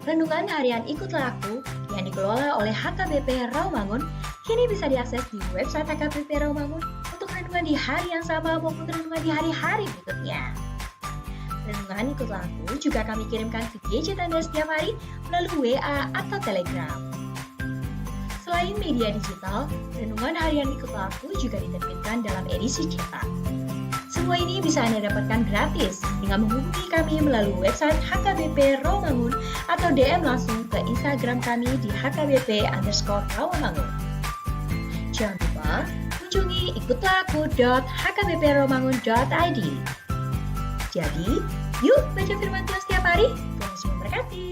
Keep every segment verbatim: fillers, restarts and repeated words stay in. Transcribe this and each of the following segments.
Renungan harian Ikutlah Aku yang dikelola oleh H K B P Rawamangun kini bisa diakses di website H K B P Rawamangun untuk renungan di hari yang sama maupun renungan di hari-hari berikutnya. Renungan Ikutlah Aku juga kami kirimkan ke gadget Anda setiap hari melalui W A atau Telegram. Selain media digital, renungan harian Ikutlah Aku juga diterbitkan dalam edisi cetak. Semua ini bisa Anda dapatkan gratis dengan menghubungi kami melalui website H K B P Rawamangun atau D M langsung ke Instagram kami di H K B P underscore Rawamangun. Jangan lupa kunjungi ikutlah aku dot H K B P rawamangun dot I D. Jadi, yuk baca firman Tuhan setiap hari. Tuhan Yesus memberkati.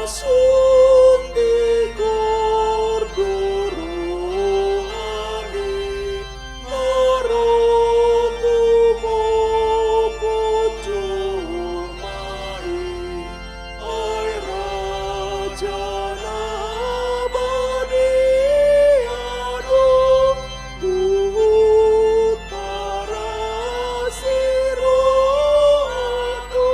Songon i do rohami, maroto mopot jolma i, ai raja na badia do, huhut parasi rohangku.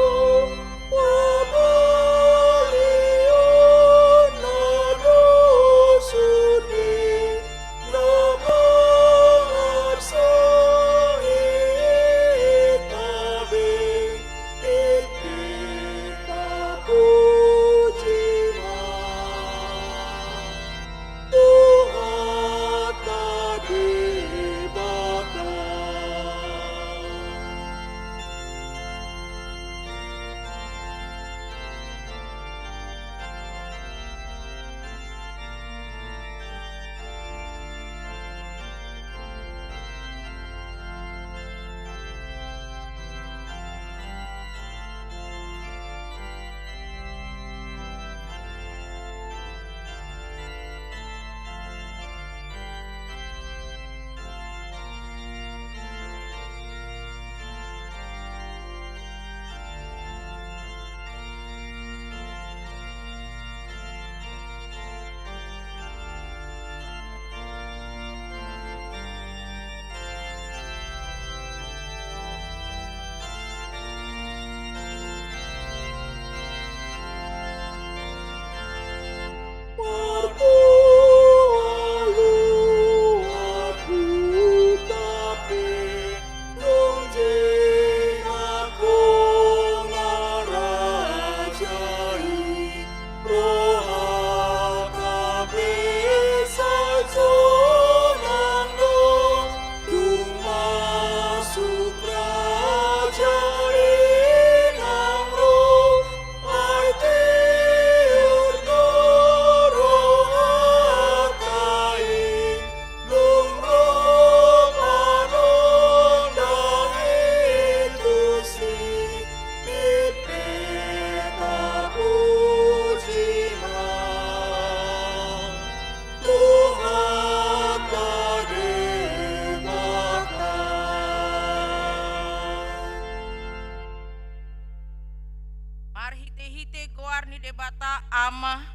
Marhite-hite goar ni Debata Ama,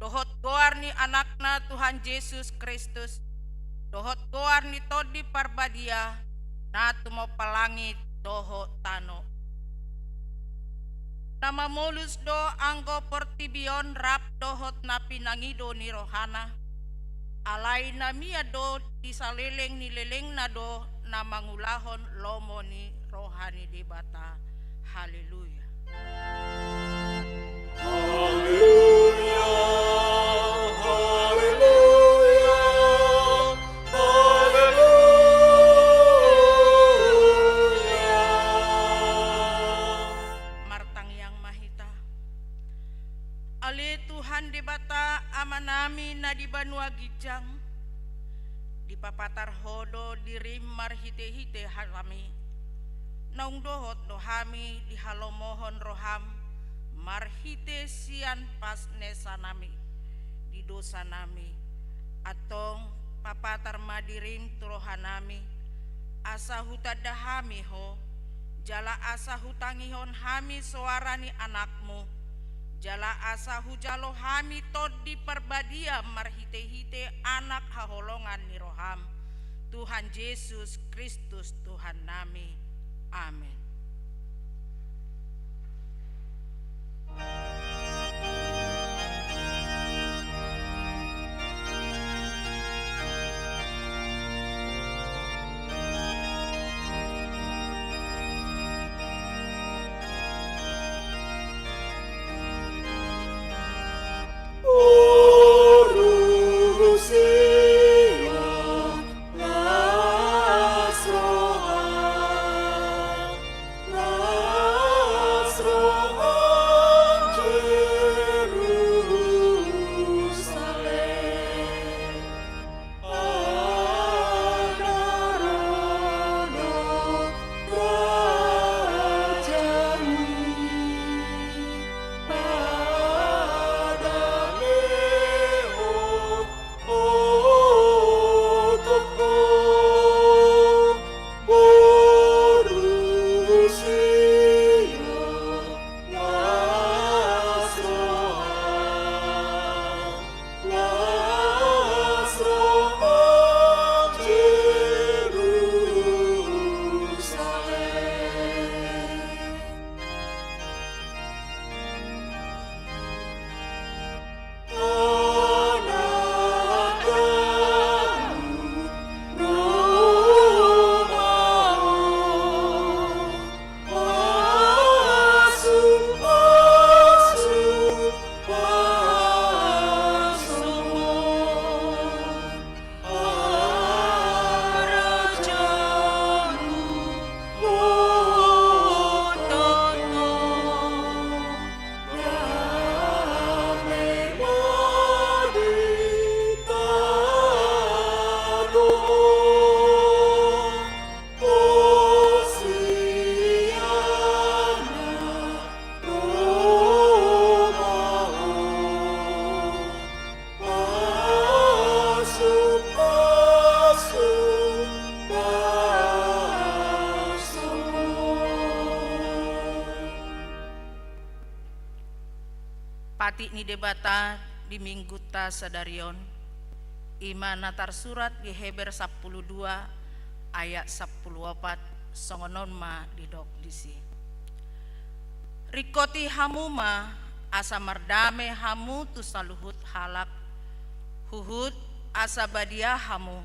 dohot goar ni Anakna Tuhan Jesus Kristus, dohot goar ni Tondi Parbadia, na tumompa langit dohot tano. Na mamolus do anggo portibi on rap dohot na pinangido ni rohana, alai na mian do di saleleng ni lelengna do na mangulahon lomo ni roha ni Debata. Haleluya. Haleluya, haleluya, haleluya. Martangiang ma hita. Ale Tuhan Debata Amanami na di banua ginjang, dipapatar Ho do dirim marhite-hite hami. Naung dohot do hami dihalomohon roham marhite sian pasnesanami di dosanami. Antong papatar ma dirim tu rohanami, asa hutanda hami Ho, jala asa hutangihon hami soara ni Anakmu, jala asa hujalo hami Tondi Parbadia marhite-hite Anak haholongan ni roham, Tuhan Jesus Kristus Tuhannami. Amen. Patik ni Debata di Minggunta sadari on, i ma na tarsurat di Heber sampulu dua ayat sampulu opat, songon on ma didok disi. Ringkoti hamu ma, asa mardame hamu tu saluhut halak, huhut asa badia hamu,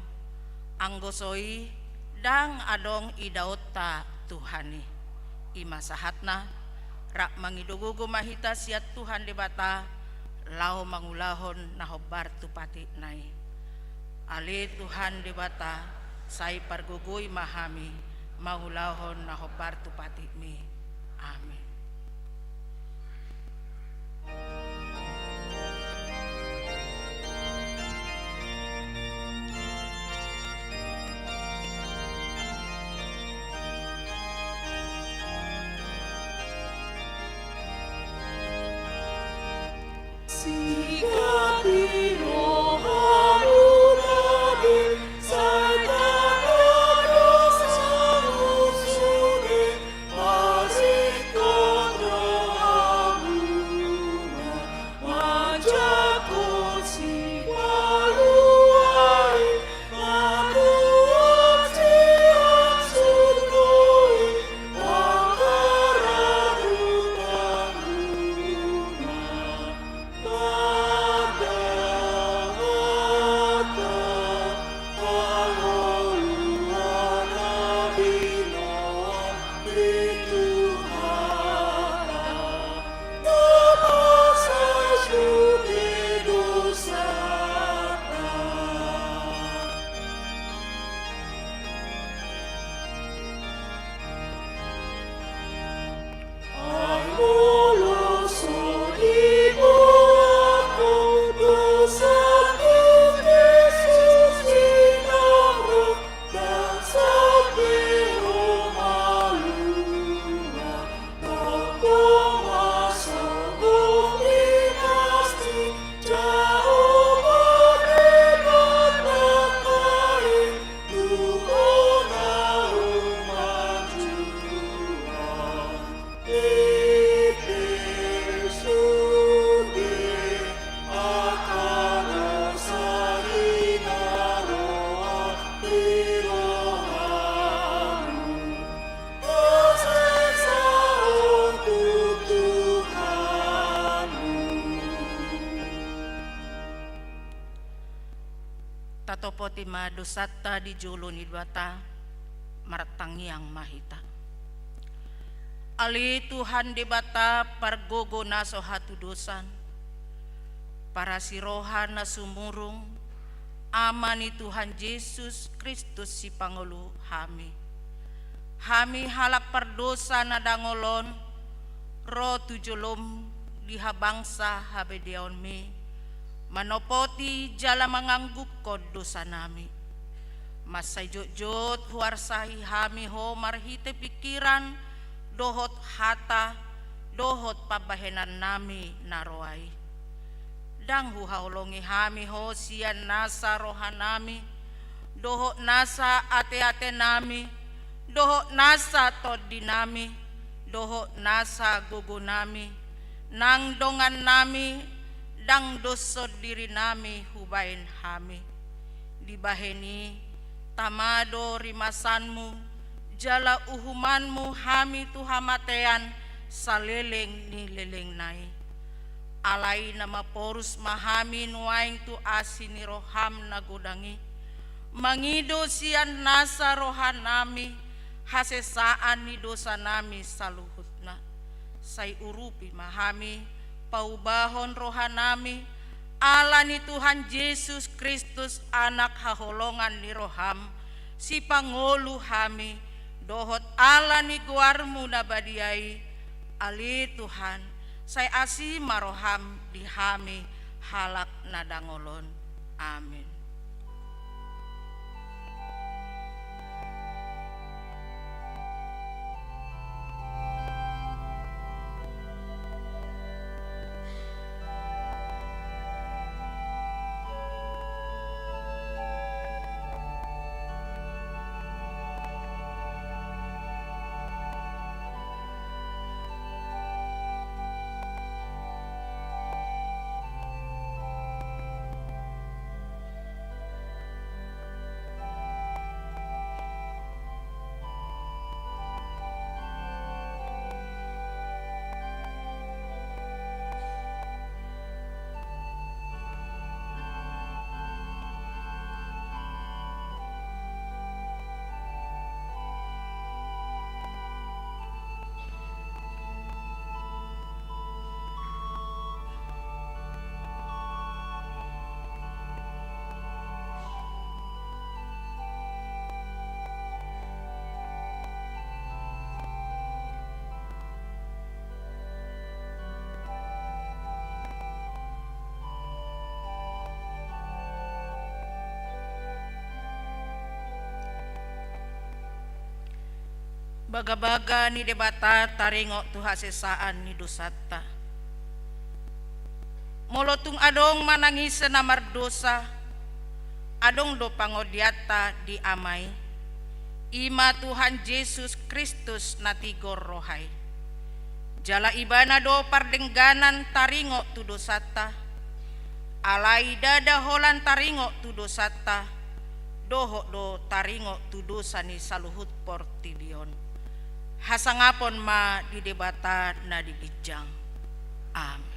anggo so i ndang adong idaonta Tuhan i. I ma sahatna, rap mangido gogo ma hita sian Tuhan Debata, laho mangulahon na hombar tu patikna i. Ale Tuhan Debata, sai pargogoi ma hami, mangulahon na hombar tu patikmi. Amin. Tatopoti ma dosanta di jolo ni Debata, martangiang ma hita. Ale Tuhan Debata, pargogo na so hatudosan, parasi roha na sumurung, Ama ni Tuhan Jesus Kristus sipangolu hami. Hami halak pardosa na dangol on, ro tu jolom di habangsa habadiaonmi, manopoti jala manganggungkon dosanami. Mansai jotjot huarsahi hami ho marhite pingkiran, dohot hata, dohot pambahenannami na roa i. Ndang huhaholongi hami ho sian nasa rohanami, dohot nasa ateatenami, dohot nasa tondinami, dohot nasa gogonami, nang dongannami, ndang doshon dirinami hubaen hami. Dibahen i, tama do rimasanmu, jala uhumanmu hami tu hamatean saleleng ni lelengna i. Alai na maporus ma hami nuaeng tu asi ni roham na godang i, mangido sian nasa rohanami hasesaan ni dosanami saluhutna. Sai urupi ma hami, paubahon rohanami, ala ni Tuhan Jesus Kristus, Anak haholongan ni roham, sipangolu hami, dohot ala ni goarmu na badia i, ale Tuhan, sai asi ma roham di hami halak na dangol on. Amin. Bagabaga ni Debata taringot tu hasesaan ni dosanta. Molo tung adong manang ise na mardosa, adong do pangodianta di Ama i, i ma Tuhan Jesus Kristus na tigor roha i. Jala Ibana do pardengganan taringot tu dosanta, alai ndada holan taringot tu dosanta, dohot do taringot tu dosa ni saluhut portibi on. Hasangapon ma di Debata na di ginjang. Amin.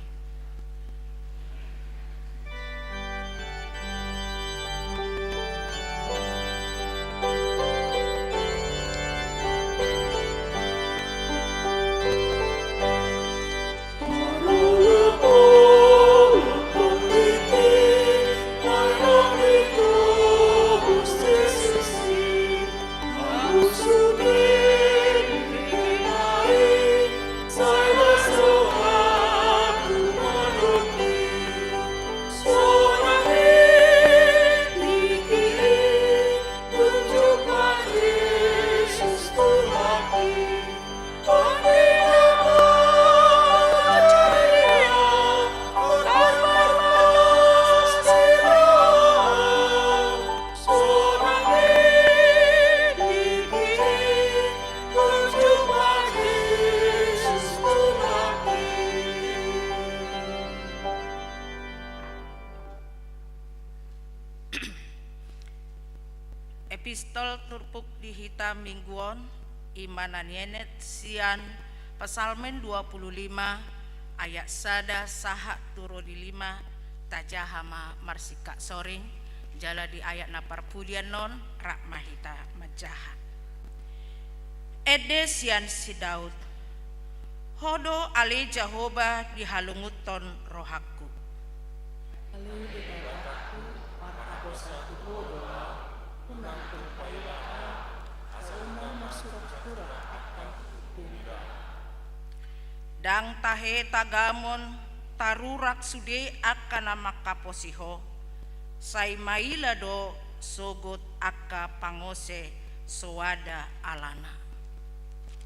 Epistol turpuk di hita minggu on, i ma na nienet sian Psalmen dua puluh lima ayat sada sahat tu ro di lima, tajaha ma marsingkat soring, jala di ayat na parpudian on rap ma hita manjaha. Ende sian si Daud. Ho do ale Jahowa dihalungunhon rohangku. Ale Debatakku, marhaposan tu Ho do ahu, unang tung paila ahu, asa unang marsuraksurak angka hutungku. Ndang tahe tagamon tarurak sude angka na manghaposi Ho, sai maila do sogot angka pangose soada alana.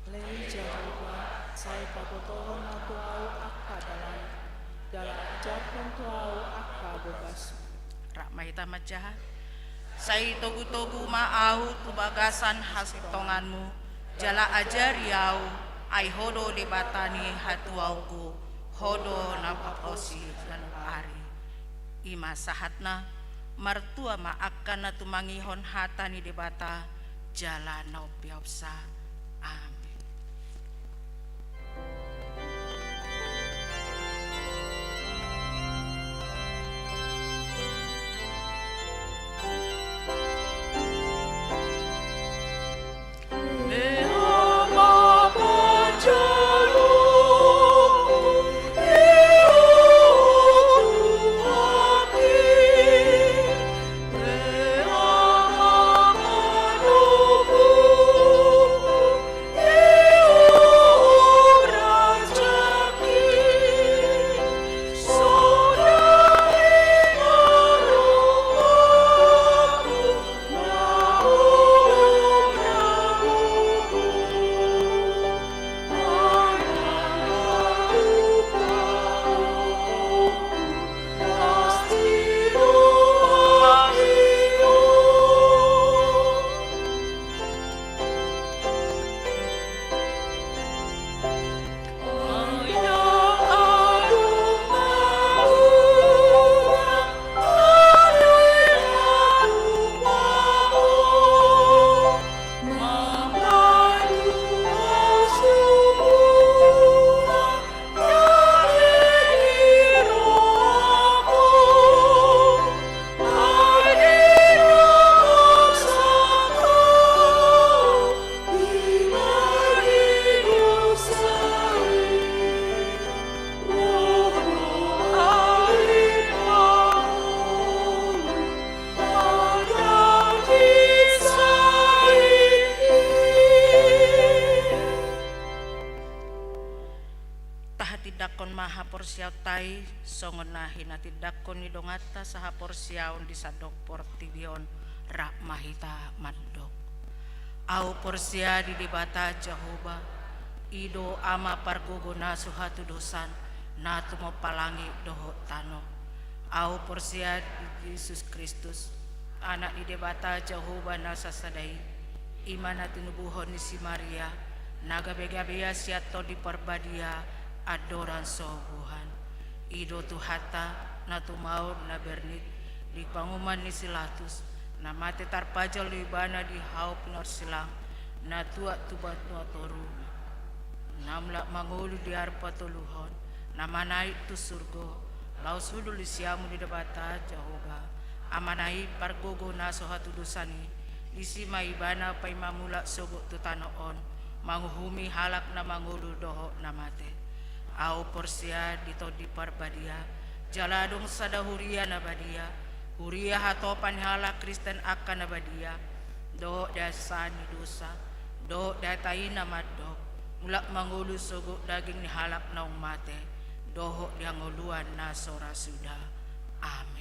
Ale Jahowa, sai pabotohon ma tu ahu angka dalan, jala ajarhon tu ahu angka bobasmu. Rap ma hita manjaha. Sai togutogu ma ahu tu bagasan hasintonganmu, jala ajari ahu, ai Ho do Debata ni hatuaonku, Ho do na huhaposi ganup ari. I ma sahatna, martua ma angka na tumangihon hata ni Debata, jala na umpeopsa. Amin. Tahatindangkon ma haporseaonta i, songon na hinatindangkon ni donganta sahaporseaon di sandok portibi on, rap ma hita mandok. Ahu porsea di Debata Jahowa, i do Ama pargogo na so hatudosan, na tumompa langit dohot tano. Ahu porsea di Jesus Kristus, Anak ni Debata Jahowa na sasada i, i ma na tinubuhon ni si Maria, na gabegabean sian Tondi Parbadia, andorang so buhan. I do Tuhanta, na tumaon na bernit, di panguhuman ni si Latus, na mate tarpajal do ibana di hau pinorsilang, na tuat tu banua toru, na mulak mangolu di ari patoluhon, na manaek tu surgo, laos hundul di siamun ni Debata Jahowa, Amana i pargogo na so hatudosan i, disi ma ibana paima mulak sogot tu tano on, manguhumi halak na mangolu dohot na mate. Ahu porsea di Tondi Parbadia, jala adong sada huria na badia, huria hatopan ni halak Kristen angka na badia, dohot di hasesaan ni dosa, dohot di hata i na mandok, mulak mangolu sogot daging ni halak naung mate, dohot di hangoluan na so ra suda. Amen.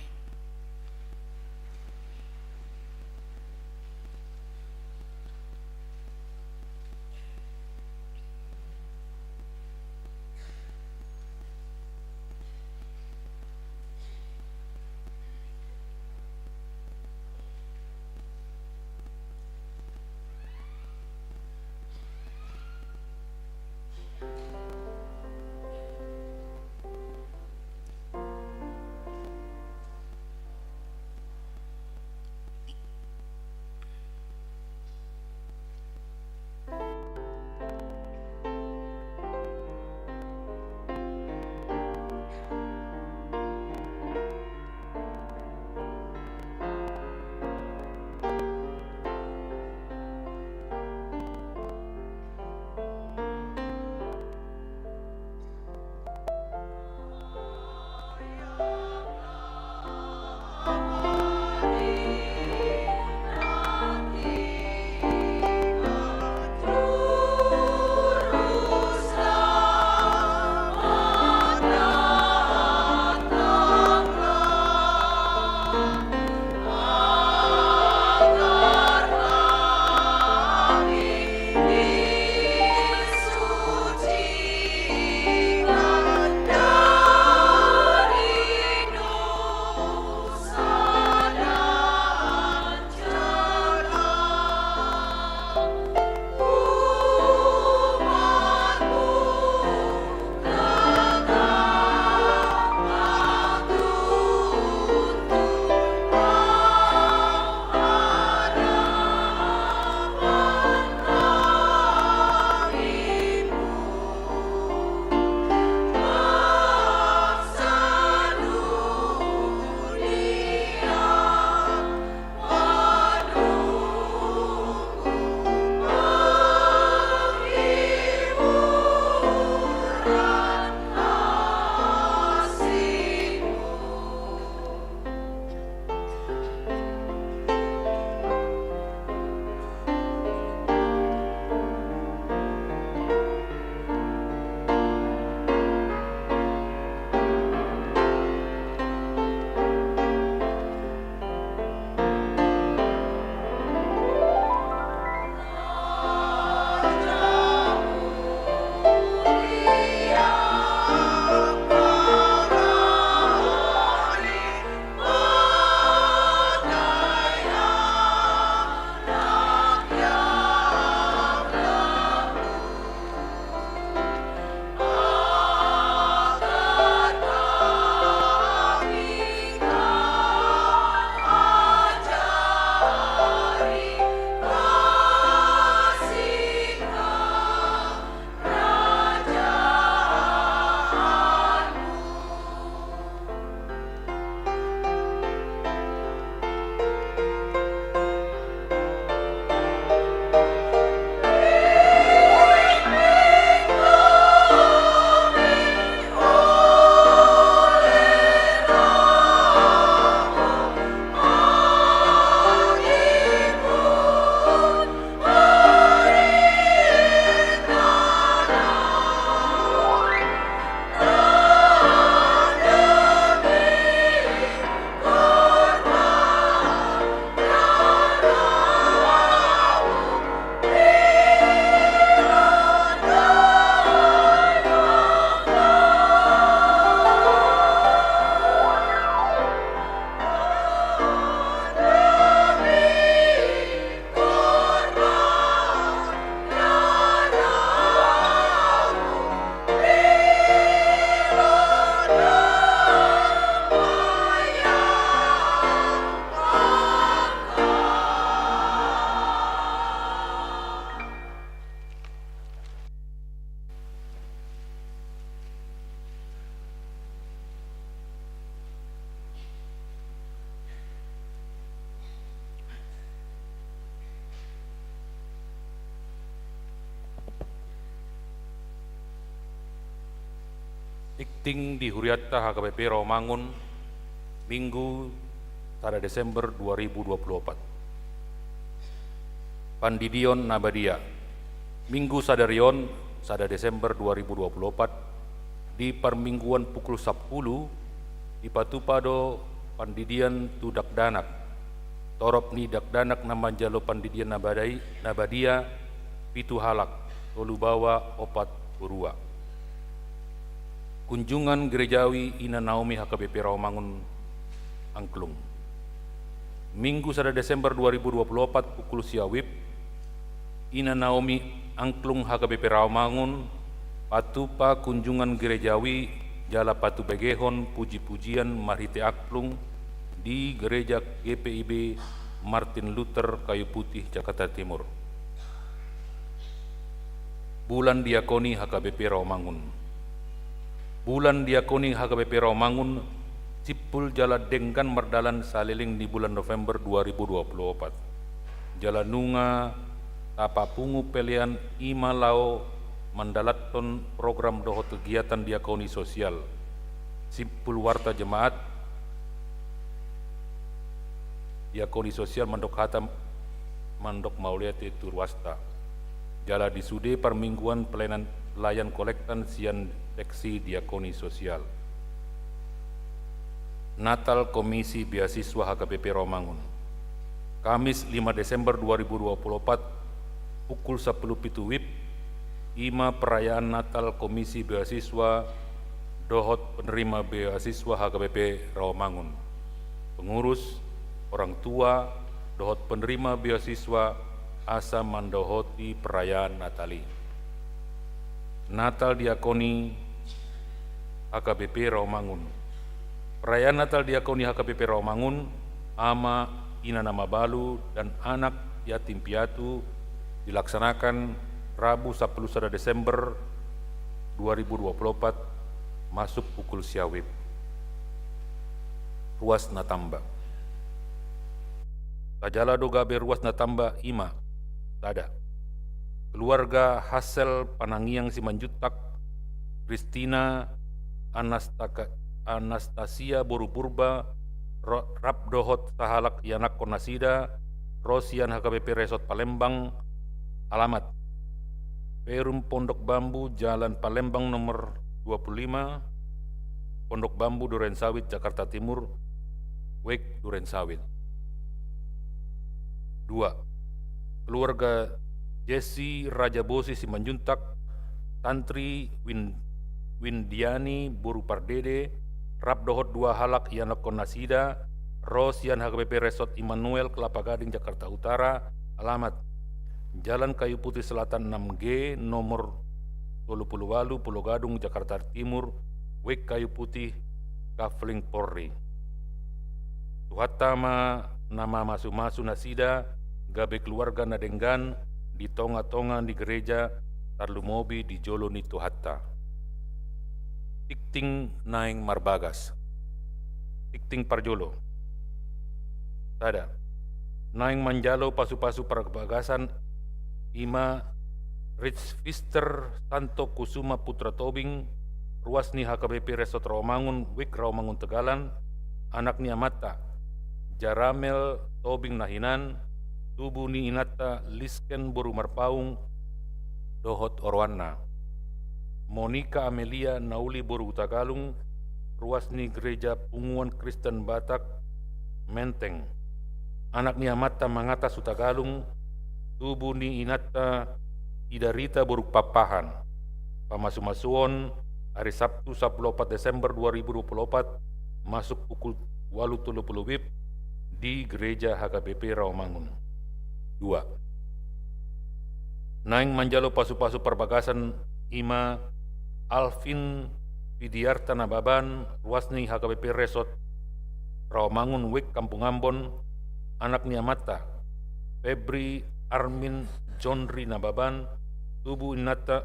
Tingting di hurianta H K B P Rawamangun, Minggu, sada Desember dua ribu dua puluh opat. Pandidion na badia. Minggu sadari on, sada Desember dua ribu dua puluh opat, di parmingguan pukul sampulu, dipatupa do pandidion tu dakdanak. Torop ni dakdanak na manjalo pandidion na badai-, na badia, pitu halak, tolu baoa, opat borua. Kunjungan Gerejawi Ina Naomi H K B P Rawamangun Angklung. Minggu sada Desember dua ribu dua puluh opat pukul sia WIB, Ina Naomi Angklung H K B P Rawamangun patupa kunjungan gerejawi jala patubegehon puji-pujian marhite angklung di Gereja G P I B Martin Luther Kayu Putih, Jakarta Timur. Bulan Diakoni H K B P Rawamangun. Bulan Diakoni H K B P Rawamangun simpul jala denggan mardalan saleleng ni bulan November dua ribu dua puluh opat. Jala nunga tapapungu pelean i ma laho mandalanhon program dohot kegiatan diakoni sosial. Simpul warta jemaat diakoni sosial mandok hata mandok mauliate tu ruasta. Jala di sude parmingguan pelayanan, pelayan kolektan sian seksi diakoni sosial. Natal Komisi Beasiswa H K B P Rawamangun. Kamis lima Desember dua ribu dua puluh opat, pukul sampulu pitu WIB, i ma perayaan Natal Komisi Beasiswa dohot penerima beasiswa H K B P Rawamangun. Pengurus, orang tua, dohot penerima beasiswa asa mandohoti perayaan Natal i. Natal Diakoni H K B P Rawamangun. Perayaan Natal Diakoni H K B P Rawamangun, ama, ina na mabalu, dan anak yatim piatu dilaksanakan Rabu sampulu sada Desember dua ribu dua puluh opat masuk pukul sia WIB. Ruas na tamba. Tajalo do gabe ruas na tamba, i ma: sada, keluarga Hassel Panangiang Simanjuntak, Kristina, Anastaka-, Anastasia boru Purba, ro-, rap dohot sahalak ianakkon nasida, ro sian H K B P Resort Palembang, alamat: Perum Pondok Bambu, Jalan Palembang nomor dua puluh lima, Pondok Bambu, Duren Sawit, Jakarta Timur, WIB Duren Sawit. Dua, keluarga Jesse Rajabosi Simanjuntak, Tantri Win-, Windiani boru Pardede, rap dohot dua halak ianakkon nasida, ro sian H K B P Resort Immanuel, Kelapa Gading, Jakarta Utara, alamat: Jalan Kayu Putih Selatan enam G, nomor tolu puluh walu, Pulo Gadung, Jakarta Timur, WIB Kayu Putih, Kafling Polri. Tuhanta ma na mamasu-masu nasida gabe keluarga na denggan di tonga-tonga ni gereja, tarlumobi di jolo ni Tuhanta. Tingting naeng marbagas. Tingting parjolo. Sada, naeng manjalo pasu-pasu parbagasan, i ma Rizfister Santo Kusuma Putra Tobing, ruas ni H K B P Resort Rawamangun, WIB Rawamangun Tegalan, anak ni amanta Jaramel Tobing na hinan, tubu ni inanta Lisken boru Marpaung dohot oroanna. Monika Amelia na uli boru Hutagalung, ruas ni Gereja Punguan Kristen Batak Menteng. Anak ni amanta Mangatas Hutagalung, tubu ni inanta Ida Rita boru Pakpahan. Pamasu-masuon, ari Sabtu sampulu opat Desember dua ribu dua puluh opat, masuk pukul walu tolu puluh WIB di Gereja H K B P Rawamangun. Dua, naeng manjalo pasu-pasu parbagasan, i ma Alvin Widiarta Nababan, ruas ni H K B P Resort Rawamangun, WIB Kampung Ambon, anak ni amanta Febri Armin Jonri Nababan, tubu inanta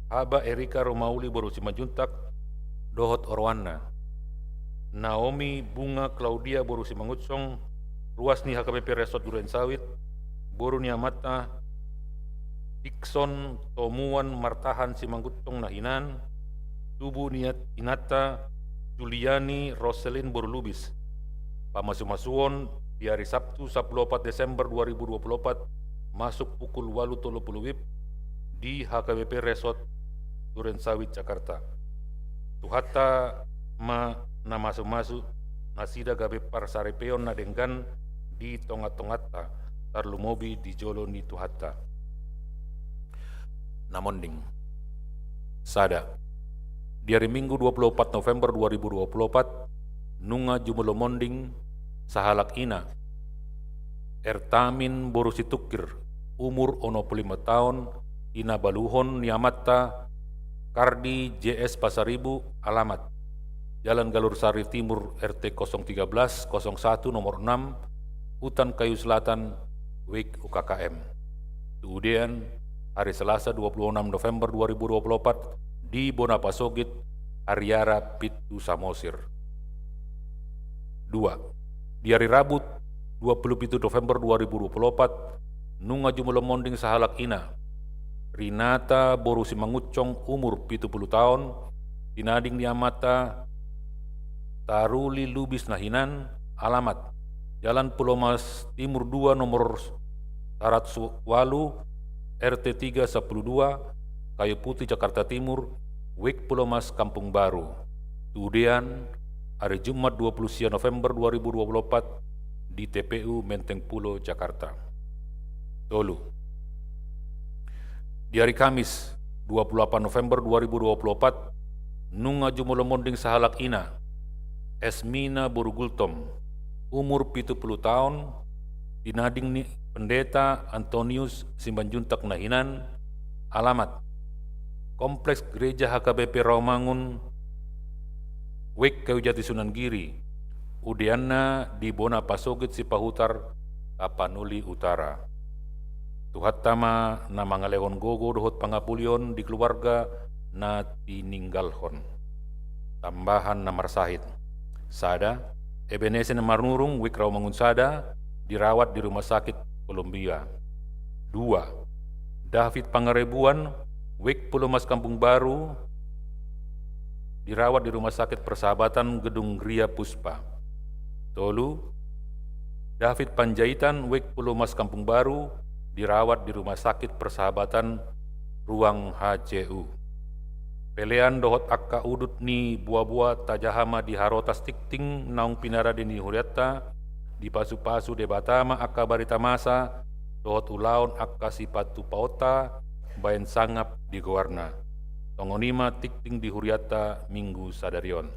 Haba Erika Romauli boru Simanjuntak dohot oroanna. Naomi Bunga Claudia boru Simangunsong, ruas ni H K B P Resort Duren Sawit, boru ni amanta Dikson Tomuan Martahan Simangunsong na hinan, tubu ni inanta Juliani Roselin boru Lubis. Pamasumasuon di ari Sabtu sampulu opat Desember dua ribu dua puluh opat masuk pukul ualu tolu pulu WIB di H K B P Resort Durensawit, Jakarta. Tuhanta ma na masumasu nasida gabe parsaripeon na denggan di tongatonganta, tarlumobi di jolo ni Tuhanta. Na monding. Sada. Di ari Minggu dua puluh opat November dua ribu dua puluh opat, nunga jumolo monding sahalak ina, Ertamin boru Situngkir, umur onom pulu lima taon, di na baluhon ni amanta, Kardi J S Pasaribu, alamat Jalan Galursari Timur, R T kosong tiga belas kosong satu nomor enam, Hutan Kayu Selatan, Wijk U K K M. Tu udean, hari Selasa dua puluh enam November dua ribu dua puluh opat, di bona pasogit, Ariara Pitu Samosir. Dua. Di ari Rabu dua puluh pitu November dua ribu dua puluh opat, nunga jumolo monding sahalak ina, Rinata boru Simangunsong, umur pitu pulu taon, di na ding ni amanta, Taruli Lubis na hinan, alamat Jalan Pulomas Timur dua nomor saratus ualu, R T tiga sampulu dua, Kayu Putih, Jakarta Timur, Wijk Pulomas, Kampung Baru. Tu udean, ari Jumat dua puluh sia November dua ribu dua puluh opat, di T P U Menteng Pulo, Jakarta. Tolu. Di ari Kamis dua puluh opat November dua ribu dua puluh opat, nunga jumolo monding sahalak ina, Esmina boru Gultom, umur pitu pulu taon, di na ding ni Pendeta Antonius Simanjuntak na hinan, alamat Kompleks Gereja H K B P Rawamangun, Wijk Kayujati, Sunan Giri, udeanna di bona pasogit Sipahutar, Tapanuli Utara. Tuhanta ma na mangalehon gogo dohot pangapulion di keluarga na tininggalhon. Tambahan na marsahit. Sada, Ebenezer Manurung, Wijk Rawamangun Sada, dirawat di Rumah Sakit Columbia. Dua, David Pangaribuan, Wijk Pulomas, Kampung Baru, dirawat di Rumah Sakit Persahabatan Gedung Gria Puspa. Tolu, David Panjaitan, Wijk Pulomas, Kampung Baru, dirawat di Rumah Sakit Persahabatan Ruang H C U. Pelean dohot angka udut ni boaboa tajaha ma di harotas tingting naung pinarade ni hurianta, dipasupasu Debata ma angka barita masa dohot ulaon angka sipatupaonta baen sangap di goarna. Songon i ma tingting di hurianta Minggu sadari on.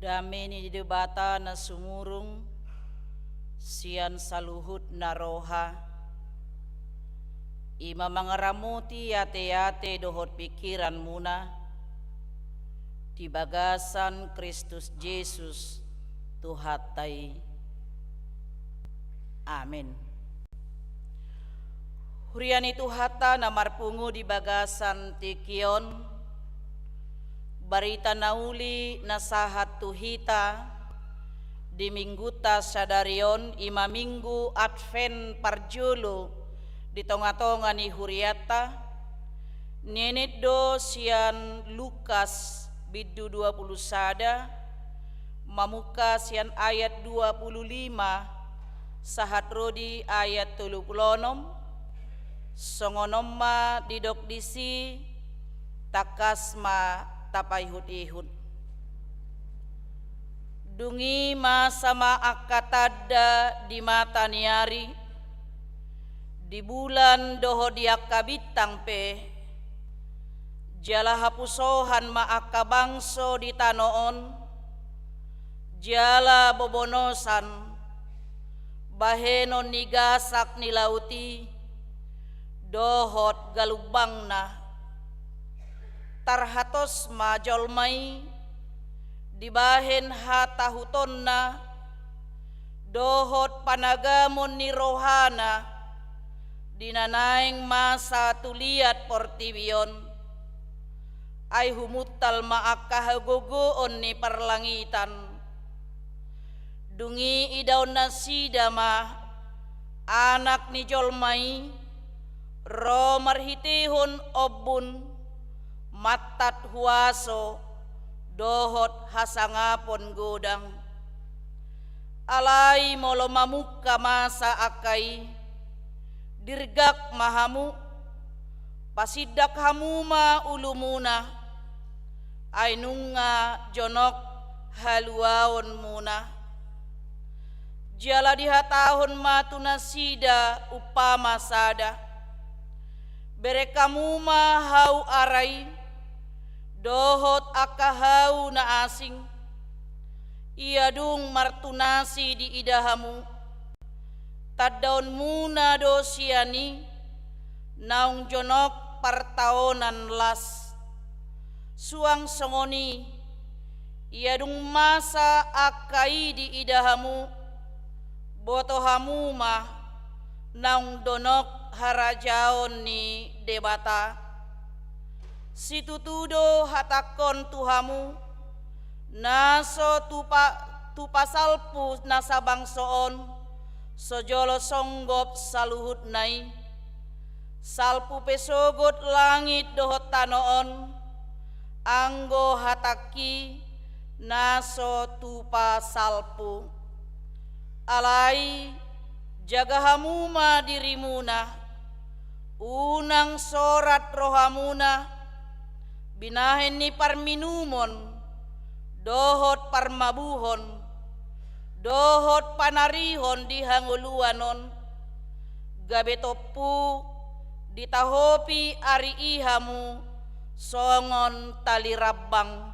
Dame ni Debata na sumurung sian saluhutna roha, i ma mangaramoti ateate dohot pingkiranmuna di bagasan Kristus Jesus Tuhanta i. Amen. Huria ni Tuhanta na marpungu di bagasan tingki on, barita na uli na sahat tu hita di minggunta sadari on, i ma minggu Advent parjolo di tongatonga ni hurianta, nienet do sian Lukas bindu dua pulu sada, mamungka sian ayat dua pulu lima sahat ro di ayat tolu pulu onom. Songon on ma didok disi, tangkas ma tapaihutihut. Dung i masa ma angka tanda di mata ni ari, di bulan dohot di angka bintang pe, jala hapusohan ma angka bangso di tano on, jala bobonosan, bahenon ni gasak ni laut i, dohot galumbangna. Tarhatos ma jolma i dibahen hatahutonna, dohot panagamon ni rohana, di na naeng masa tu liat portibi on. Ai humuntal ma angka hagogoon ni parlangitan. Dung i idaon nasida ma Anak ni jolma i, ro marhitehon ombun, mantat huaso, dohot hasangapon godang. Alai molo mamungka masa angka i, dirgak ma hamu, pasindak hamu ma ulumuna, ai nunga jonok haluaonmuna. Jala dihatahon ma tu nasida umpama sada: Bereng hamu ma hau ara i, dohot angka hau na asing, ia dung martunasi diida hamu, tandaonmuna do sian i naung jonok partaonan las. Suang songon i, ia dung masa angka i diida hamu, boto hamu ma naung donok harajaon ni Debata. Situtu do hatangkon tu hamu, na so tupa, tupa salpu na sabangso on, so jolo songgop saluhutna i. Salpu pe sogot langit dohot tano on, anggo hatangki na so tupa salpu. Alai jaga hamu ma dirimuna, unang sorat rohamuna, binahen ni parminumon, dohot parmabuhon, dohot panarihon di hangoluan on, gabe tompu ditahopi ari i hamu songon tali rambang.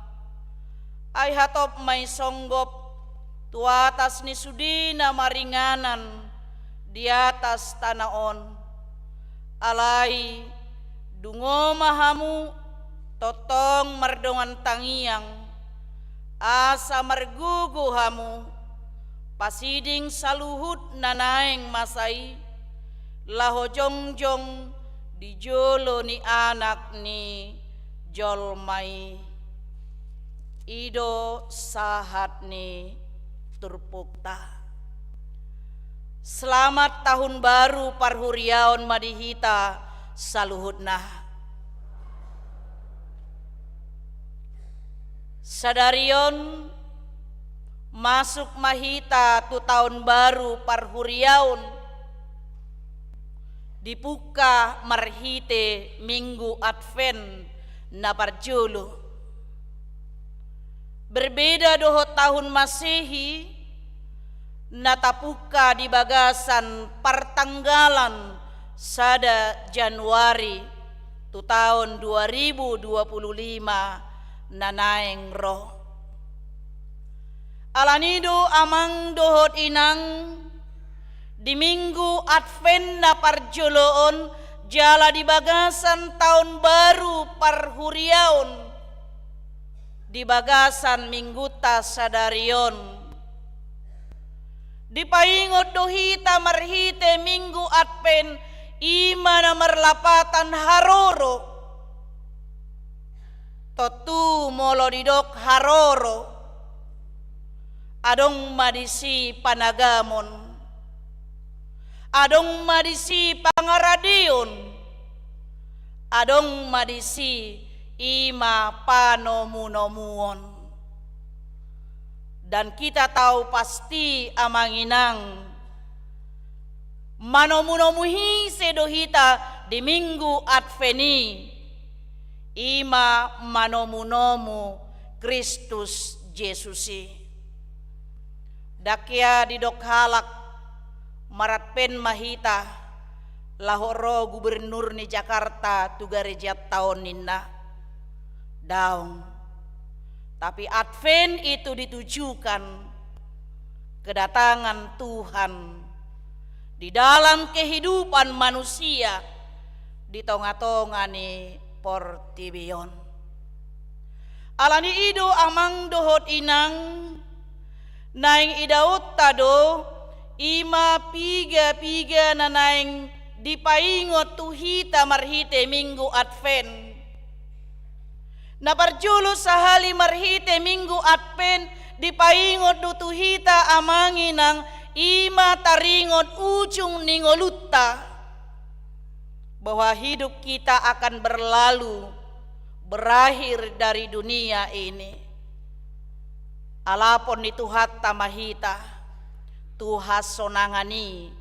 Ai hatop ma i songgop tu atas ni sude na maringanan di atas tano on. Alai dungo ma hamu tongtong mardongan tangiang, asa margogo hamu pasiding saluhut na naeng masa i, laho jongjong di jolo ni Anak ni jolma i. I do sahat ni turpukta. Selamat Tahun Baru parhuriaon ma di hita saluhutna. Sadari on masuk ma hita tu taon baru parhuriaon, dipungka marhite Minggu Advent na parjolo. Berbeda dohot tahun Masehi, na tapungka di bagasan partanggalan sada Januari tu taon dua ribu dua pulu lima na naeng ro. Alani do amang dohot inang, di Minggu Advent na parjolo on, jala di bagasan taon baru parhuriaon, di bagasan minggunta sadari on, dipaingot do hita marhite Minggu Advent, i ma na marlapatan haroro. Tontu molo didok haroro, adong ma disi panagamon, adong ma disi pangaradeon, adong ma disi i ma panomunomuon. Dan kita tahu pasti amang inang, manomunomu ise do hita di Minggu Advent i, i ma manomunomu Kristus Jesus i. Ndang hea didok halak, maradvent ma hita, laho ro gubernur ni Jakarta tu garejanta on ninna. Daong. Tapi Advent itu ditujukan kedatangan Tuhan di dalam kehidupan manusia di tongatonga ni portibi on. Alani i do amang dohot inang, naeng idaonta do i ma piga-piga na naeng dipaingot tu hita marhite Minggu Advent. Na parjolo sahali marhite Minggu Advent dipaingot do tu hita amang inang, i ma taringot ujung ni ngolunta, bahwa hidup kita akan berlalu, berakhir dari dunia ini. Alapon ni Tuhanta ma hita tu hasonangan i.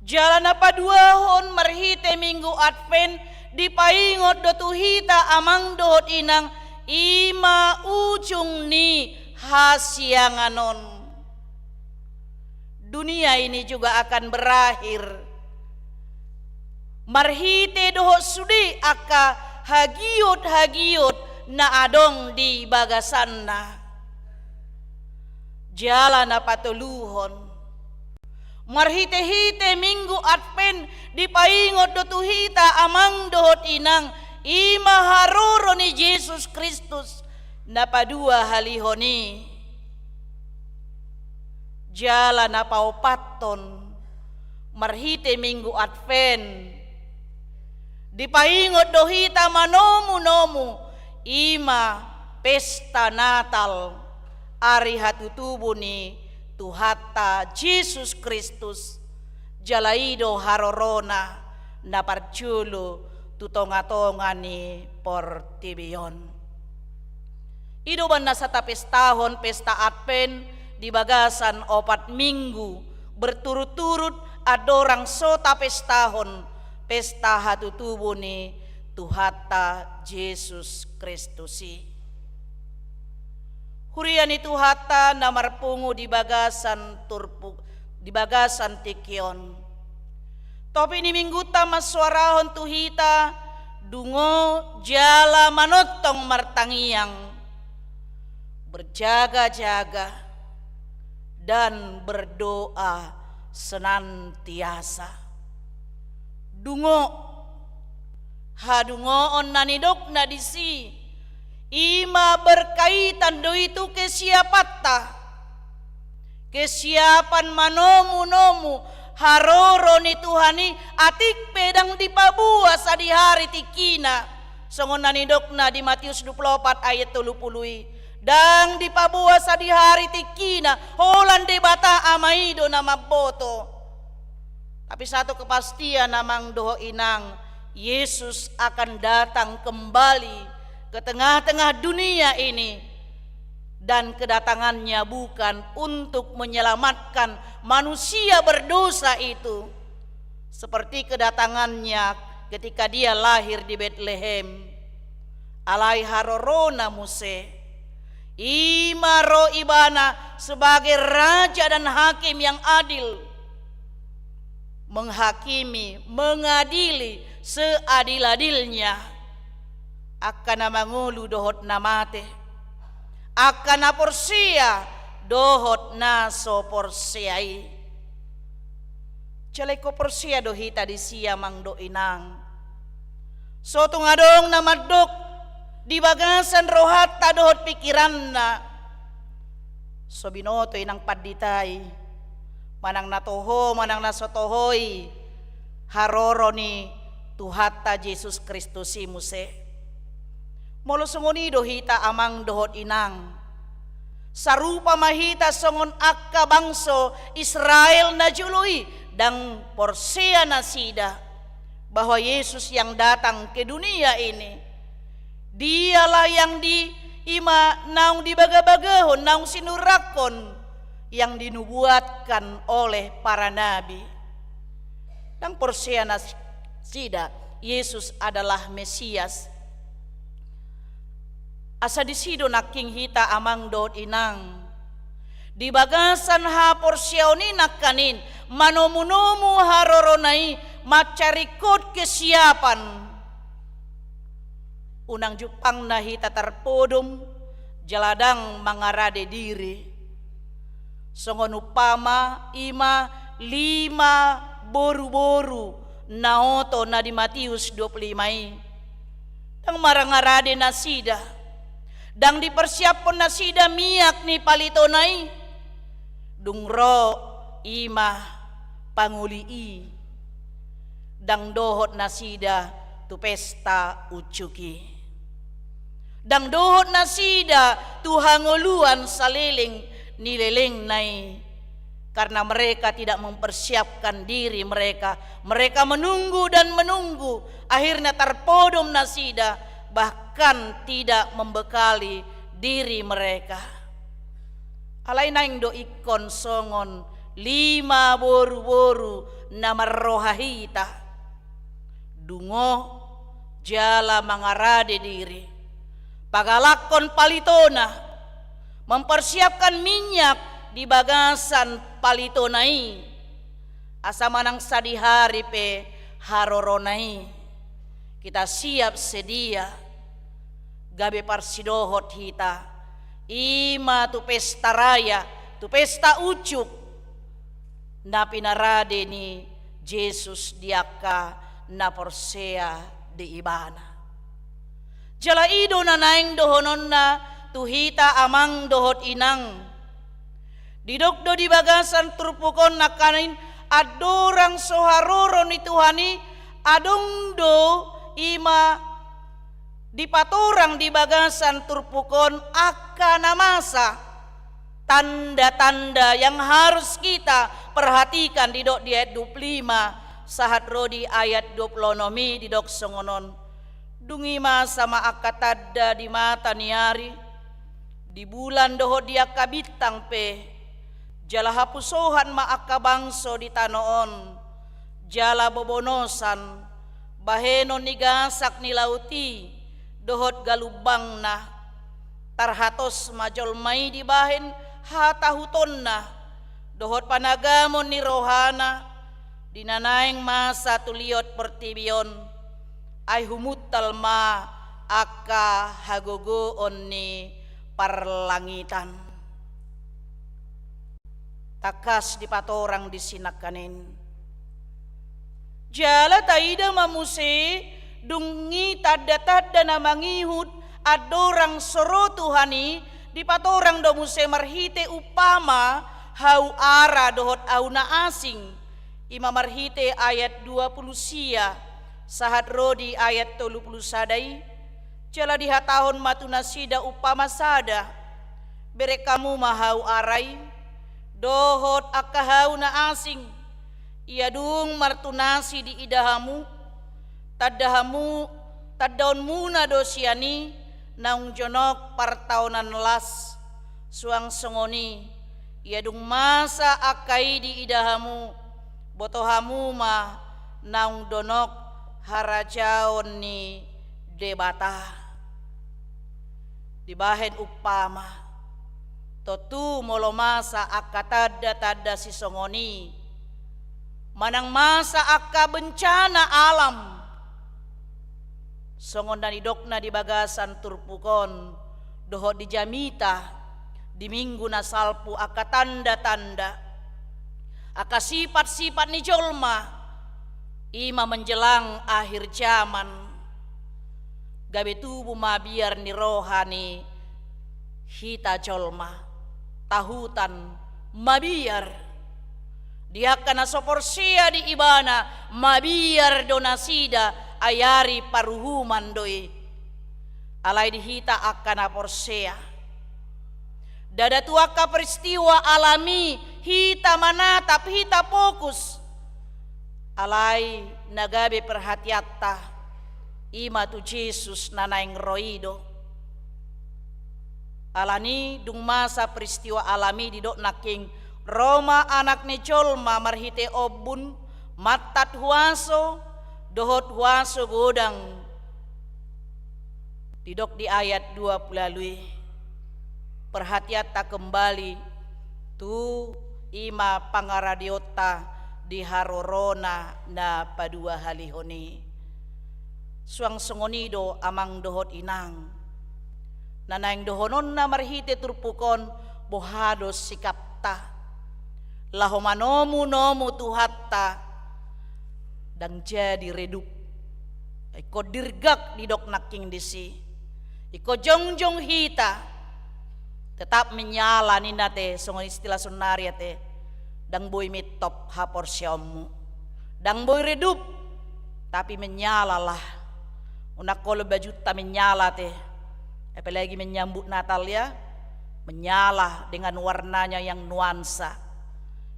Jala na paduahon marhite Minggu Advent dipaingot do tu hita amang dohot inang, i ma ujung ni hasiangan on. Dunia ini juga akan berakhir. Marhite dohot sude angka hagiot-hagiot na adong di bagasanna. Jala na patoluhon, marhite-hite Minggu Advent dipaingot do tu hita amang dohot inang, i ma haroro ni Jesus Kristus na paduahalihon i. Jala na paopathon, marhite Minggu Advent dipaingot do hita manomunomu, i ma pesta Natal, ari hatutubu ni Tuhanta Jesus Kristus, jala i do harorona na parjolo tu tongatonga ni portibi on. I do umbahen na so tapestahon pesta Advent di bagasan opat minggu berturut-turut andorang so tapestahon pesta hatutubu ni Tuhanta Jesus Kristus i. Huria ni Tuhanta na marpungu di bagasan turpuk, di bagasan tingki on. Topik ni minggunta mansuarahon tu hita, dungo jala manongtong martangiang, berjaga-jaga, dan berdoa senantiasa. Dungo, hadungoon na nidokna disi, i ma berkaitan do i tu kesiapanta. Kesiapan manomunomu haroro ni Tuhan i, atik pe ndang dipaboa sadihari tingkina. Songon na nidokna di Matius dua pulu opat ayat tolu pulu i, ndang dipaboa sadihari tingkina, holan Debata Ama i do na mamboto. Tapi satu kepastian amang dohot inang, Yesus akan datang kembali ke tengah-tengah dunia ini. Dan kedatangannya bukan untuk menyelamatkan manusia berdosa itu, seperti kedatangannya ketika dia lahir di Betlehem. Alai harorona muse, i ma ro ibana sebagai raja dan hakim yang adil, menghakimi, mengadili seadil-adilnya angka na mangolu dohot na mate, angka na porsea dohot na so porsea i. Jala ingkon porsea do hita disi, amang dohot inang. So tung adong na mandok di bagasan rohanta dohot pikiranna, so binoto inang pandita i, manang na toho, manang na so toho i, haroro ni Tuhanta Jesus Kristus i muse. Molo songon i do hita, amang dohot inang, sarupa ma hita songon angka bangso Israel na jolo i, ndang porsea nasida bahwa Yesus yang datang ke dunia ini, Dialah yang di, i ma naung dibagabagahon, naung sinurathon, yang dinubuatkan oleh para nabi. Ndang porsea nasida Yesus adalah Mesias. Asa disi do nangkin hita, amang dohot inang, di bagasan haporseaon i nangkanin, manomunomu harorona i, mansai ringkot kesiapan. Unang jumpangna hita tarpodom jala ndang mangarade diri. Songon umpama i ma lima boruboru na oto na di Matius dua pulu lima i. Ndang mangarade nasida, ndang dipersiaphon nasida miak ni palitona i. Dung ro i ma pangoli i, ndang dohot nasida tu pesta unjuk i. Ndang dohot nasida tu hangoluan saleleng ni lelengna i, karena mereka tidak mempersiapkan diri mereka. Mereka menunggu dan menunggu, akhirnya tarpodom nasida, bahkan tidak membekali diri mereka. Alai naeng do ingkon songon lima boruboru na marroha hita, dungo jala mangarade diri, pagalakhon palitona, mempersiapkan minyak di bagasan palitona i, asa manang sadihari pe harorona i, kita siap sedia gabe parsidohot hita, i ma tu pesta raya, tu pesta unjuk na pinarade ni Jesus di angka na porsea di Ibana. Jala i do na naeng dohononna tu hita, amang dohot inang. Didok do di bagasan turpuk on nangkanin, andorang so haroro ni Tuhan i, adong do i ma dipatorang di bagasan turpuk on angka na masa, tanda-tanda yang harus kita perhatikan. Didok di ayat dua puluh lima sahat ro di ayat dua puluh enam i, didok songon on. Dung i masa ma angka tanda di mata ni ari, di bulan dohot di angka bintang pe, jala hapusohan ma angka bangso di tano on, jala bobonosan, bahenon ni gasak ni laut i dohot galumbangna. Tarhatos ma jolma i dibahen hatahutonna dohot panagamon ni rohana di na naeng masa tu liot portibi on, ai humuntal ma angka hagogoon ni parlangitan. Tangkas dipatorang disi nangkanin. Jala taida ma muse, dung i tanda-tanda na mangihut andorang so ro Tuhan i, dipatorang do muse marhite umpama hau ara dohot hau na asing. I ma marhite ayat dua puluh sia sahat ro di ayat tolu puluh sada i. Jala dihatahon ma tu nasida umpama sada: Bereng hamu ma hau ara i, dohot angka hau na asing. Ia dung martunasi diida hamu, tanda hamu, tandaonmuna do sian i naung jonok partaonan las. Suang songon i, ia dung masa angka i diida hamu, boto hamu ma naung donok harajaon ni Debata. Dibahen umpama, tontu molo masa angka tanda-tanda sisongon i, manang masa angka bencana alam, songon na nidokna di bagasan turpuk on, dohot di jamita di minggu na salpu angka tanda-tanda, angka sipat-sipat ni jolma, i ma menjelang akhir zaman, gabe tubu mabiar ni roha ni hita jolma, tahutan mabiar. Di angka na so porsea di Ibana, mabiar do nasida, ai ari paruhuman do i. Alai di hita angka na porsea, ndada tu angka peristiwa alami hita manatap, hita fokus. Alai na gabe perhatianta, i ma tu Jesus na naeng ro i do. Alani dung masa peristiwa alami, didok nangkin, ro ma Anak ni jolma marhite ombun, mantat huaso dohot huaso godang. Didok di ayat dua pulu ualu i, perhatianta kembali tu i ma pangaradeonta di harorona na paduahalihon i. Suang songon i do amang dohot inang, na naeng dohononna marhite turpuk on, boha do sikapta laho manomu-nomu Tuhanta, ndang jadi redup. Ingkon dirgak, didok nangkin disi. Ingkon jongjong hita. Tetap menyala ninna te, songon istilah saonari ate. Ndang boi mintop haporseaonmu. Ndang boi redup, tapi menyalalah. Unang olo bajunta menyala te. Apalagi menyambut Natal ya. Menyala dengan warnanya yang nuansa.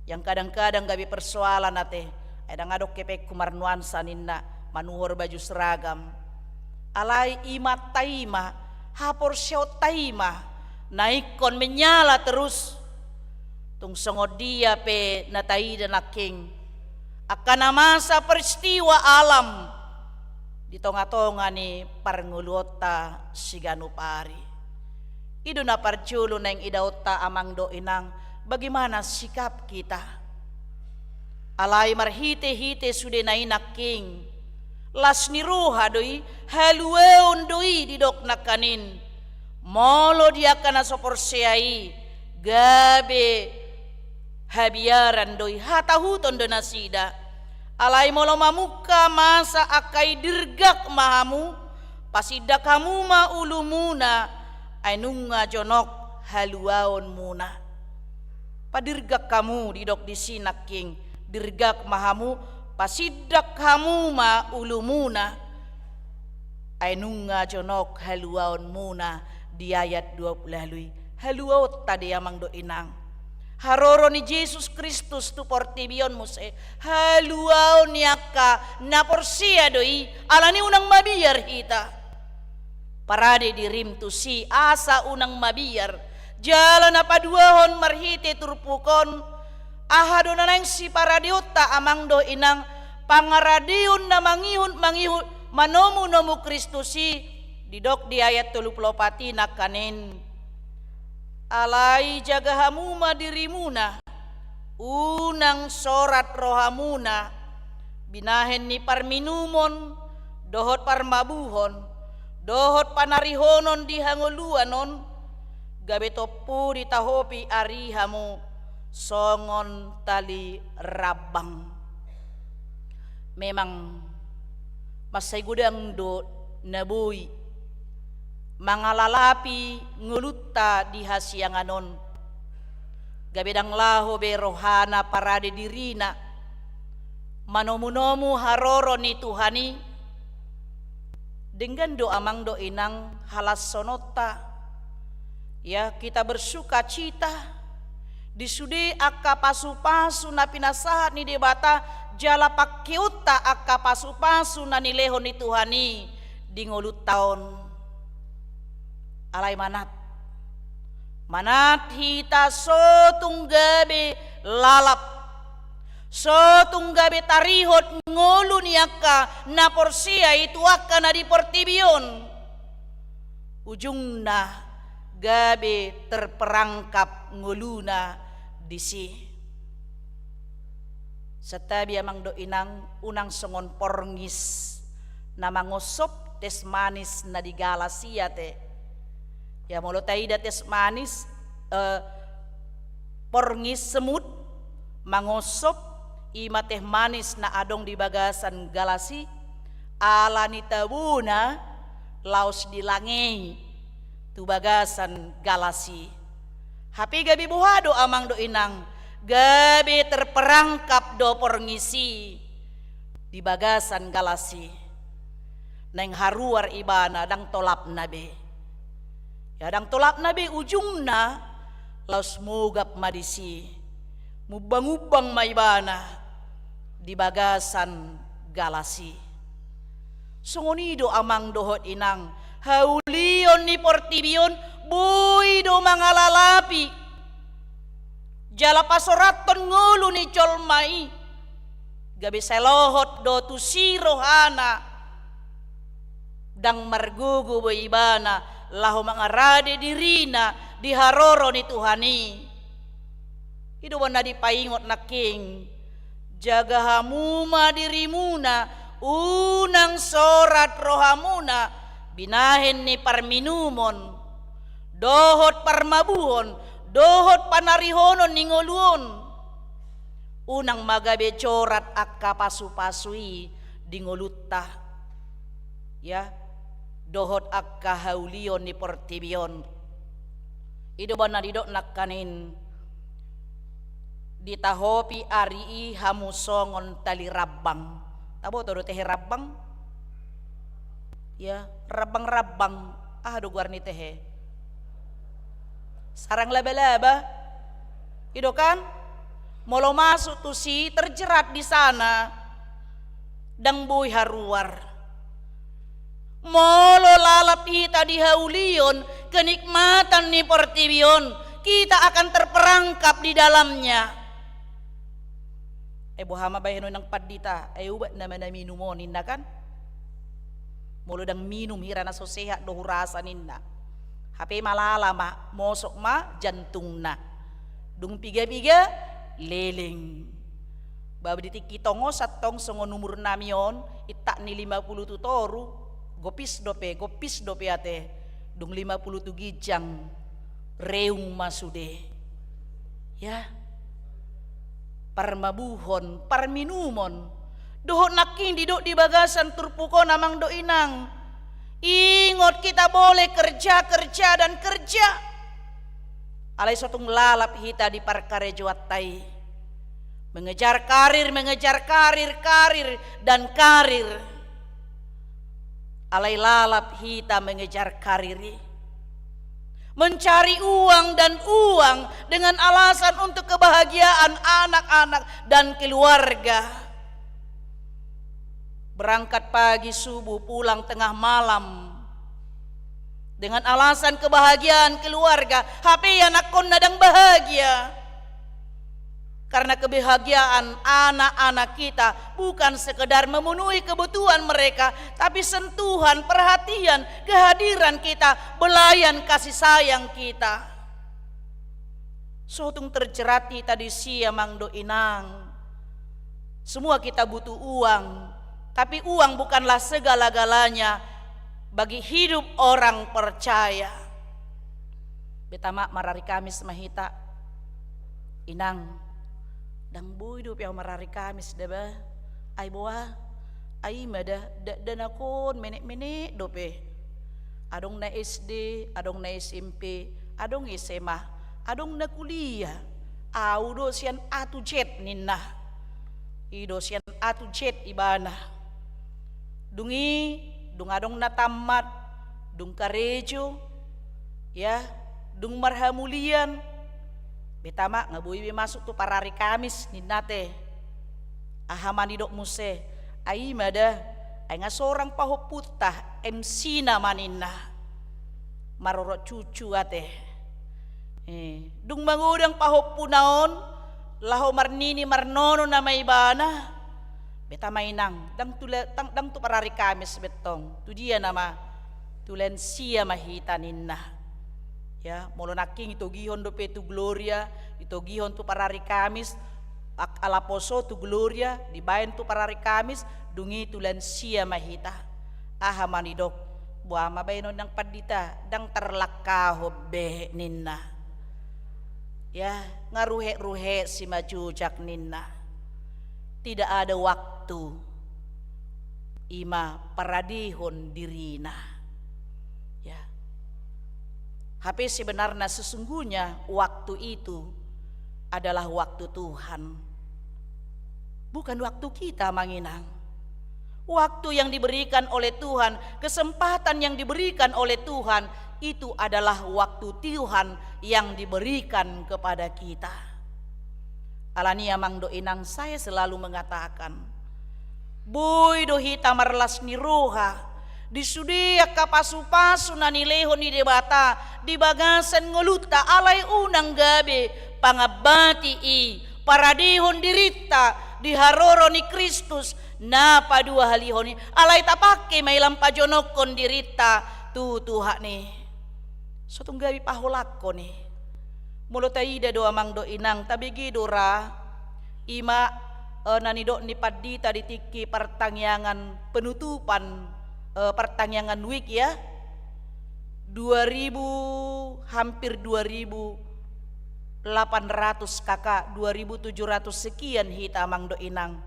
Yang kadang-kadang gabe persoalan ate. Ai ndang adong hepengku marnuansa ninna, manuhor baju seragam. Alai imanta i ma, haporseaonta i ma, na ingkon menyala terus. Tung songon dia pe na taida nangkin, angka na masa peristiwa alam di tonga-tonga ni parngoluonta siganup ari. I do na parjolo naeng idaonta amang dohot inang, bagaimana sikap kita. Alai marhite-hite sudena i nangkin, las ni roha do i, haluaon do i, didok nangkanin. Molo di angka na so porsea i, gabe habiaran do i, hatahuton do nasida. Alai molo mamungka masa angka i, dirgak ma hamu, pasindak hamu ma ulumuna, ai nunga jonok haluaonmuna. Padirgak hamu, didok disi nangkin, dirgak ma hamu, pasindak hamu ma ulumuna, ai nunga jonok haluaonmuna. Di ayat dua pulu ualu i, haluaonta do i amang dohot inang. Haroro ni Jesus Kristus tu portibi on muse haluaon ni angka na porsea do i, alani unang mabiar hita. Parade dirim tusi asa unang mabiar. Jala na paduahon marhite turpuk on, aha do na naeng siparadeonta amang dohot inang, pangaradeon na mangihut-mangihut manomu-nomu Kristus i, didok di ayat tolu pulu opat i nangkanin. Alai jaga hamu ma dirimuna, unang sorat rohamuna, binahen ni parminumon, dohot parmabuhon, dohot panarihonon di hangoluan on, gabe tompu ditahopi ari hamu songon tali rambang. Memang mansai godang do na boi mangalalapi ngolunta di hasiangan on. Gabe ndang laho be rohana parade dirina manomu-nomu haroro ni Tuhan i. Denggan do amang dohot inang halashononta. Ya, kita bersukacita di sude angka pasu-pasu na pinasahat ni Debata, jala pangkeonta angka pasu-pasu na nilehon ni Tuhan i di ngolunta on. Alai manat, manat hita so tung gabe lalap, so tung gabe tarihot ngolu ni angka na porsea i tu angka na di portibi on. Ujungna gabe terperangkap ngoluna disi. Santabi amang dohot inang, unang songon porngis na mangosop teh manis na di galas i ate. Ya, molo taida teh manis, eh, porngis, semut, mangonsop, i ma teh manis na adong di bagasan galas i, ala ni tabona laos dilangei tu bagasan galas i. Hape gabe boha do amang dohot inang, gabe terperangkap do porngis i di bagasan galas i. Naeng haruar ibana, ndang tolapna be. Ya, ndang tolapna be ujungna, laos mogap ma disi. Mumbang-umbang ma ibana di bagasan galas i. Songon i do amang dohot inang, haulion ni portibi on boi do mangalalapi jala pasorathon ngolu ni jolma i. Gabe sai lohot do tusi rohana, ndang margogo be ibana laho mangarade dirina di haroro ni Tuhan i. I do umbahen na dipaingot nangkin, jaga hamu ma dirimuna, unang sorat rohamuna binahen ni parminumon dohot parmabuhon dohot panarihonon ni ngolu on. Unang ma gabe jorat angka pasu-pasu i di ngolunta, ya, dohot angka haulion ni portibi on. I do umbahen na didok nangkaning, ditahopi ari i hamu songon tali rambang. Taboto do tehe rambang? Ya, rambang-rambang. Aha do goar ni tehe? Sarang laba-laba. I do kan? Molo masuk tusi, terjerat di sana, ndang boi haruar. Molo lalap hita di haulion kenikmatan ni portibi on, kita akan terperangkap di dalamnya. Eh, boha ma bahenon nang pandita, eh, ubat nama na minum on, ninna kan? Molo ndang minum hira na so sehat do hurasa, ninna. Hape malala ma, mosok ma jantungna. Dung piga-piga, leleng. Ba di tingki tongosan tong songon umur nami on, intak ni lima pulu tu toru, gopis dope, gopis dope ate. Dung lima pulu tu ginjang, reung ma sude. Ya. Parmabuhon, parminumon. Dohot nangkin didok di bagasan turpuk on amang dohot inang. Ingot, kita boleh kerja, kerja, dan kerja. Alai so tung lalap hita di parkarejoanta i. Mengejar karir, mengejar karir, karir, dan karir. Alai lalap hita mengejar karir i. Mencari uang dan uang dengan alasan untuk kebahagiaan anak-anak dan keluarga. Berangkat pagi subuh, pulang tengah malam. Dengan alasan kebahagiaan keluarga, hape anakkonna ndang bahagia. Karena kebahagiaan anak-anak kita bukan sekedar memenuhi kebutuhan mereka, tapi sentuhan, perhatian, kehadiran kita, belayan kasih sayang kita. So tung terjerat hita disi amang dohot inang. Semua kita butuh uang, tapi uang bukanlah segala-galanya bagi hidup orang percaya. Betama marari Kamis ma hita, inang. Ndang boi dope ahu marari Kamis da ba. Ai boha? Ai ima da, dakdanak on menek-menek dope. Adong na S D, adong na S M P, adong S M A, adong na kuliah. Ahu do sian A tu Z ninna. I do sian A tu Z ibana. Dung i, dung adong na tammat, dung karejo, ya, dung marhamulian. Betama, nga boi be masuk tu parari Kamis ninna te. Aha ma nidok muse? Ai ima da, ai nga sorang pahompunta, M C-na ma ninna. Marorot cucu ate. Eh, dung magodang pahompuna on, laho marnini marnono nama ibana. Betama inang, ndang tu la-, ndang, ndang tu parari Kamis be tong. Tu dia nama? Tu lansia ma hita ninna. Ya, molo nangkin itogihon dope tu Gloria, itogihon tu parari Kamis, ak-, ala poso tu Gloria, dibaen tu parari Kamis, dung i tu lansia ma hita. Aha ma nidok? Boha ma baenon nang pandita, ndang tarlangkahon be ninna. Ya, nga ruhet-ruhet si ma jojak ninna. Tidak ada waktu. Ima paradehon dirina. Ya. Hape sebenarna sesungguhnya waktu itu adalah waktu Tuhan. Bukan waktu kita, Amang Inang. Waktu yang diberikan oleh Tuhan, kesempatan yang diberikan oleh Tuhan, itu adalah waktu Tuhan yang diberikan kepada kita. Alani i, Amang dohot Inang, saya selalu mengatakan, boi do hita marlas ni roha di sude angka pasu-pasu na nilehon ni Debata di bagasan ngolunta, alai unang gabe pangambati i, paradehon dirinta di haroro ni Kristus na paduahalihon i, alai tapangke ma i lam pajonokhon dirinta tu Tuhan i. So tung gabe paholangkon i. Molo taida do, Amang dohot Inang, tabege do ra, ima, eh, na nidok ni pandita di tingki partangiangan penutupan, eh, partangiangan week, ya. Dua ribu, hampir dua ribu delapan ratus K K, dua ribu tujuh ratus sekian hita, Amang dohot Inang.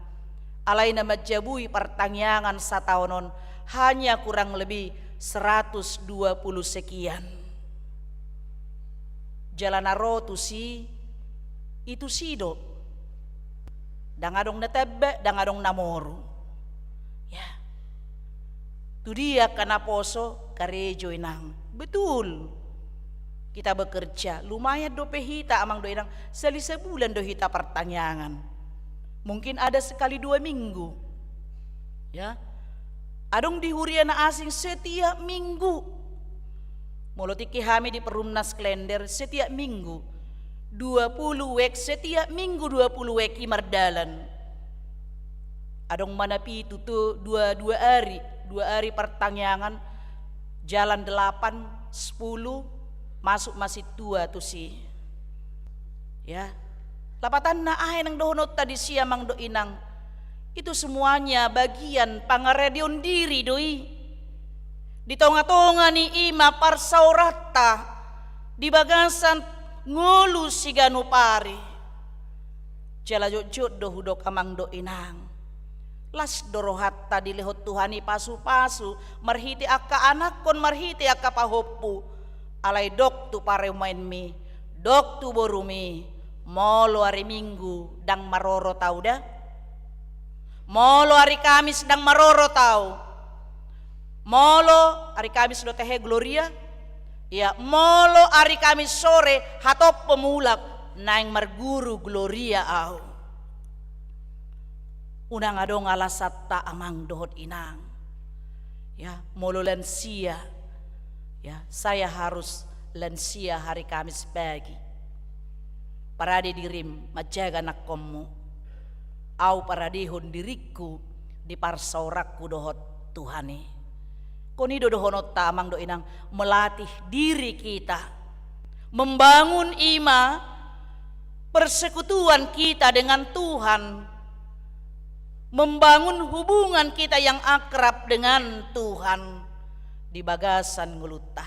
Alai na manjabui partangiangan sataon on hanya kurang lebih seratus dua puluh sekian. Jala na ro tusi, i tusi do. Ndang adong na tamba, ndang adong na moru. Ya. Tu dia angka naposo, karejo, Inang. Betul. Kita bekerja, lumayan dope hita, Amang dohot Inang, sahali sabulan do hita partangiangan. Mungkin ada sekali dua minggu. Ya. Adong di huria na asing setiap minggu. Molo tingki hami di Perumnas Klender, setiap minggu dua puluh week, setiap minggu dua puluh week i mardalan. Adong ma na pitu tu dua, dua ari, dua ari partangiangan, jalan delapan, sepuluh, masuk ma sintua tusi. Ya. Lapatanna, aha nang dohononta disi, Amang dohot Inang? Itu semuanya bagian pangaradeon diri do i. Di tonga-tonga ni i ma parsaoranta di bagasan ngolu siganup ari. Jala jotjot do hudok, Amang dohot Inang. Las do rohanta dilehon Tuhan i pasu-pasu, marhite angka anakkon, marhite angka pahompu. Alai dok tu parumaenmi, dok tu borumi, molo ari Minggu ndang marorot ahu da. Molo ari Kamis ndang marorot ahu. Molo ari Kamis do tahe Gloria. Ya, molo ari Kamis sore hatop pe mulak, naeng marguru Gloria ahu. Unang adong alasanta, Amang dohot Inang. Ya, molo lansia, ya, saya harus lansia hari Kamis pagi. Parade dirim, manjaga anakkonmu. Ahu paradehon diringku di parsaoranku dohot Tuhan i. Songon i do dohononta, Amang dohot Inang, melatih diri kita. Membangun ima persekutuan kita dengan Tuhan. Membangun hubungan kita yang akrab dengan Tuhan di bagasan ngolunta.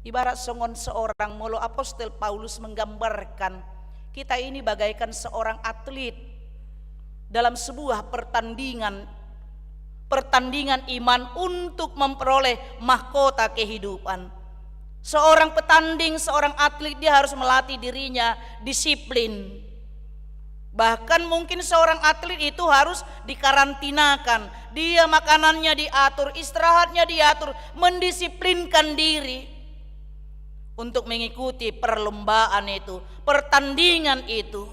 Ibarat songon seorang, molo apostel Paulus menggambarkan, kita ini bagaikan seorang atlet dalam sebuah pertandingan, pertandingan iman untuk memperoleh mahkota kehidupan. Seorang petanding, seorang atlet, dia harus melatih dirinya disiplin. Bahkan mungkin seorang atlet itu harus dikarantinakan. Dia makanannya diatur, istirahatnya diatur, mendisiplinkan diri untuk mengikuti perlombaan itu, pertandingan itu.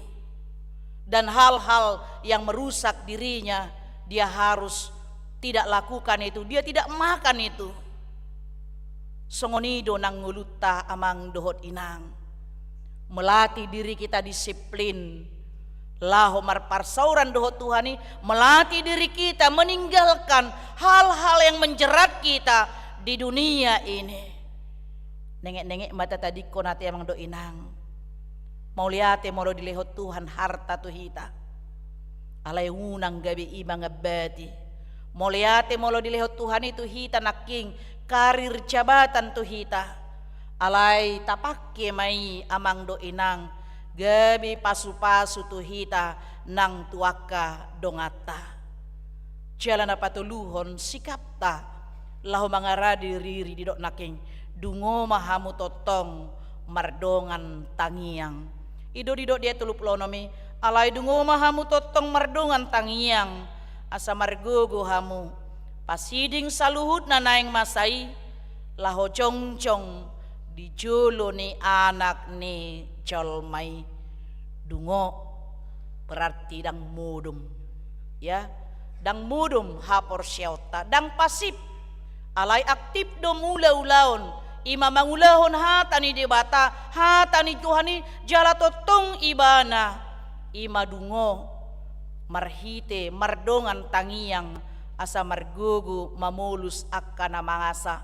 Dan hal-hal yang merusak dirinya, dia harus tidak lakukan itu, dia tidak makan itu. Songon i do nang ngolunta, Amang dohot Inang. Melatih diri kita disiplin. Laho marparsaoran dohot Tuhan i, melatih diri kita meninggalkan hal-hal yang menjerat kita di dunia ini. Nenget-nenget ma tatadingkon ate, Amang dohot Inang. Mauliate molo dilehon Tuhan harta tu hita. Alai unang gabe i mangambati. Mauliate molo dilehon Tuhan i tu hita nangkin karir jabatan tu hita, alai tapangke ma i amang dohot inang gabe pasupasu tu hita nang tu angka donganta. Jala na patoluhon, sikapta laho mangarade riri, didok nangkin, dungo ma hamu tongtong mardongan tangiang. I do didok di ayat tolu pulu onom i, alai dungo ma hamu tongtong mardongan tangiang, asa margogo hamu. Pasiding saluhutna naeng masa i, laho jongjong di jolo ni Anak ni jolma i. Dungo berarti ndang modom. Ya, ndang modom haporseaonta, ndang pasif. Alai aktif do mangula ulaon, i ma mangulahon hata ni Debata, hata ni Tuhan i, jala tongtong ibana. I ma dungo marhite mardongan tangiang, asa margogo mamolus angka na mangasa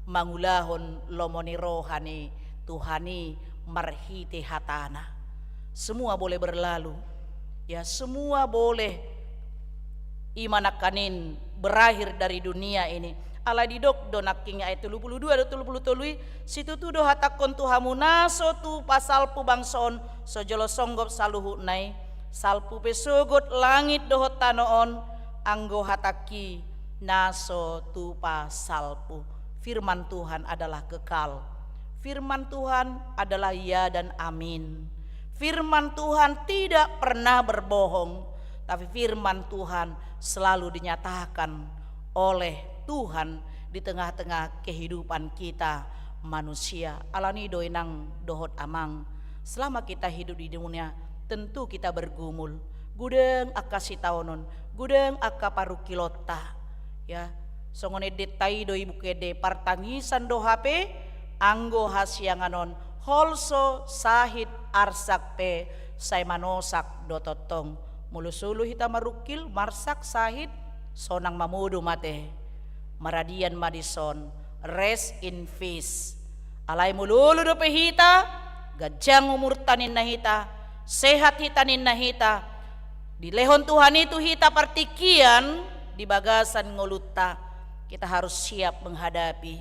mangulahon lomo ni roha ni Tuhan i marhite hatana. Semua boleh berlalu, ya, semua boleh, i ma nangkaning, berakhir dari dunia ini. Alai didok do nangkin ayat tolu pulu dua dohot tolu pulu tolu i, situtu do hatangkon tu hamu, na so tupa salpu bangso on, so jolo songgop saluhutna i, salpu pe sogot langit dohot tano on, anggo hatangki na so tupa salpu. Firman Tuhan adalah kekal. Firman Tuhan adalah ya dan amin. Firman Tuhan tidak pernah berbohong, tapi firman Tuhan selalu dinyatakan oleh Tuhan di tengah-tengah kehidupan kita manusia. Alani do inang dohot amang, selama kita hidup di dunia, tentu kita bergumul. Godang angka sitaonon, godang angka parungkilonta. Ya, songon endenta i do, ibuk ende, partangisan do hape anggo hasiangan on, holso sahit arsak pe sai manosak do tongtong. Molo solu hita marungkil, marsak, sahit, sonang ma modom ate. Maradian ma dison, rest in peace. Alai molo olo dope hita, ganjang umurta ninna hita, sehat hita ninna hita, dilehon Tuhan i tu hita partingkian di bagasan ngolunta, kita harus siap menghadapi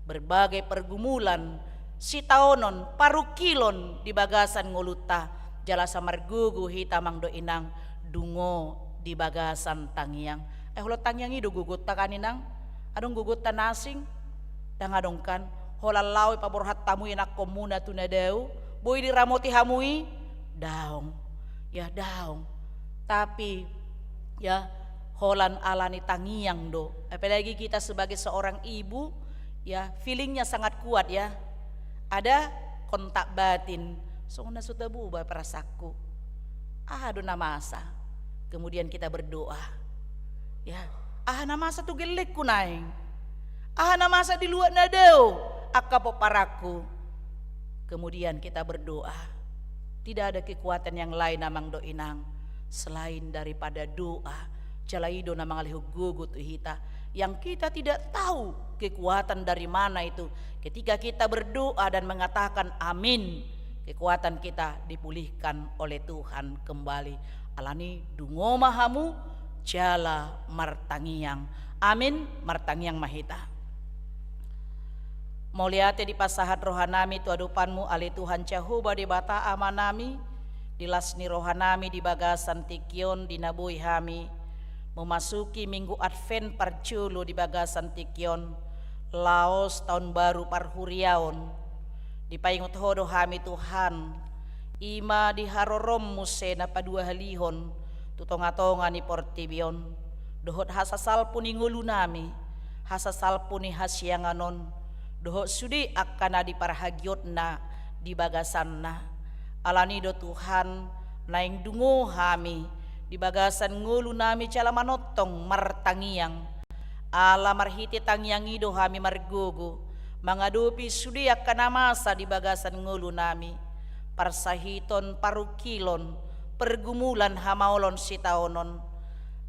berbagai pergumulan, sitaonon, parungkilon di bagasan ngolunta, jala asa margogo hita, amang dohot inang, dungo di bagasan tangiang. Ai holan tangiang i do gogonta kan, inang? Adong gogonta na asing? Ndang adong kan? Holan laho ipaborhat hamu ianakhonmuna tu na dao, boi diramoti hamu i? Daong. Ya, daong. Tapi, ya, holan alani tangiang do. Apalagi kita sebagai seorang ibu, ya, feelingnya sangat kuat, ya. Ada kontak batin. Songon na so tabo ba perasaanku. Aha do na masa? Kemudian kita berdoa. Ya, aha na masa tu gellengku naeng? Aha na masa di luat na dao angka pomparanku? Kemudian kita berdoa. Tidak ada kekuatan yang lain, amang dohot inang, selain daripada doa. Jala i do na mangalehon gogo tu hita, yang kita tidak tahu kekuatan dari mana itu. Ketika kita berdoa dan mengatakan amin, kekuatan kita dipulihkan oleh Tuhan kembali. Alani, dungo ma hamu jala martangiang. Amin. Martangiang ma hita. Mauliate dipasahat rohanami tu adopanmu, ale Tuhan Jahowa Debata Amanami, di las ni rohanami di bagasan tingki on, di na boi hami memasuki Minggu Advent parjolo di bagasan tingki on, laos taon baru parhuriaon. Dipaingot Ho do hami, Tuhan, i ma di harorom muse na paduahalihon tu tongatonga ni portibi on, dohot hasasalpu ni ngolunami, hasasalpu ni hasiangan on, dohot sude angka na di parhagiotna di bagasanna. Alani do Tuhan, naeng dungo hami di bagasan ngolunami jala manongtong martangiang. Ala marhite tangiang i do hami margogo mangadopi sude angka na masa di bagasan ngolunami, parsahiton, parungkilon, pergumulan, hamaolon, sitaonon.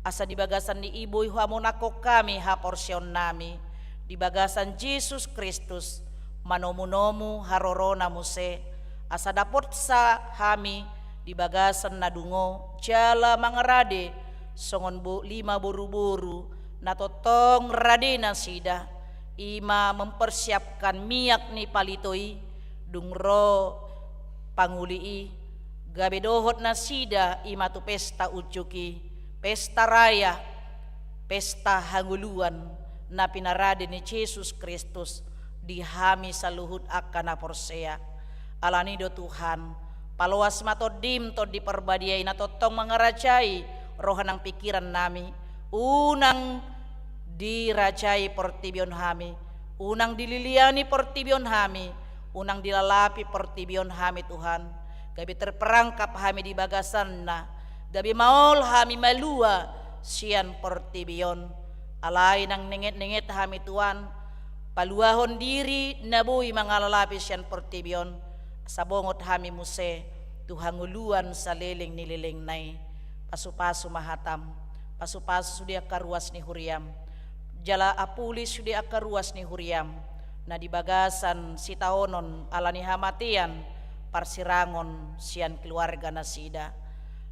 Asa di bagasan ni i boi hamonangkon hami haporseaonnami di bagasan Jesus Kristus, manomunomu harorona muse, asa dapotsa hami di bagasan na dungo jala mangarade songon bo-, lima boruboru na tongtong rade nasida, I ma mempersiapkan miak ni palito i, dung ro pangoli i, gabe dohot nasida i ma tu pesta unjuk i, pesta raya, pesta hangoluan na pinarade ni Jesus Kristus di hami saluhut angka na porsea. Alani do Tuhan, paloas ma Tondim, Tondi Parbadia i na tongtong mangarajai roha nang pingkiran nami, unang dirajai portibi on hami, unang dililiani portibi on hami, unang dilalapi portibi on hami Tuhan, gabe terperangkap hami di bagasanna, gabe maol hami malua sian portibi on. Alai nang nenget-nenget hami Tuhan, paluahon diri na boi mangalalapi sian portibi on, asa bongot hami muse tu hangoluan saleleng ni lelengna i. Pasu-pasu ma hatam, pasu-pasu sude angka ruas ni huriam, jala apuli sude angka ruas ni huriam na di bagasan sitaonon ala ni hamatean, parsirangon sian keluarga nasida.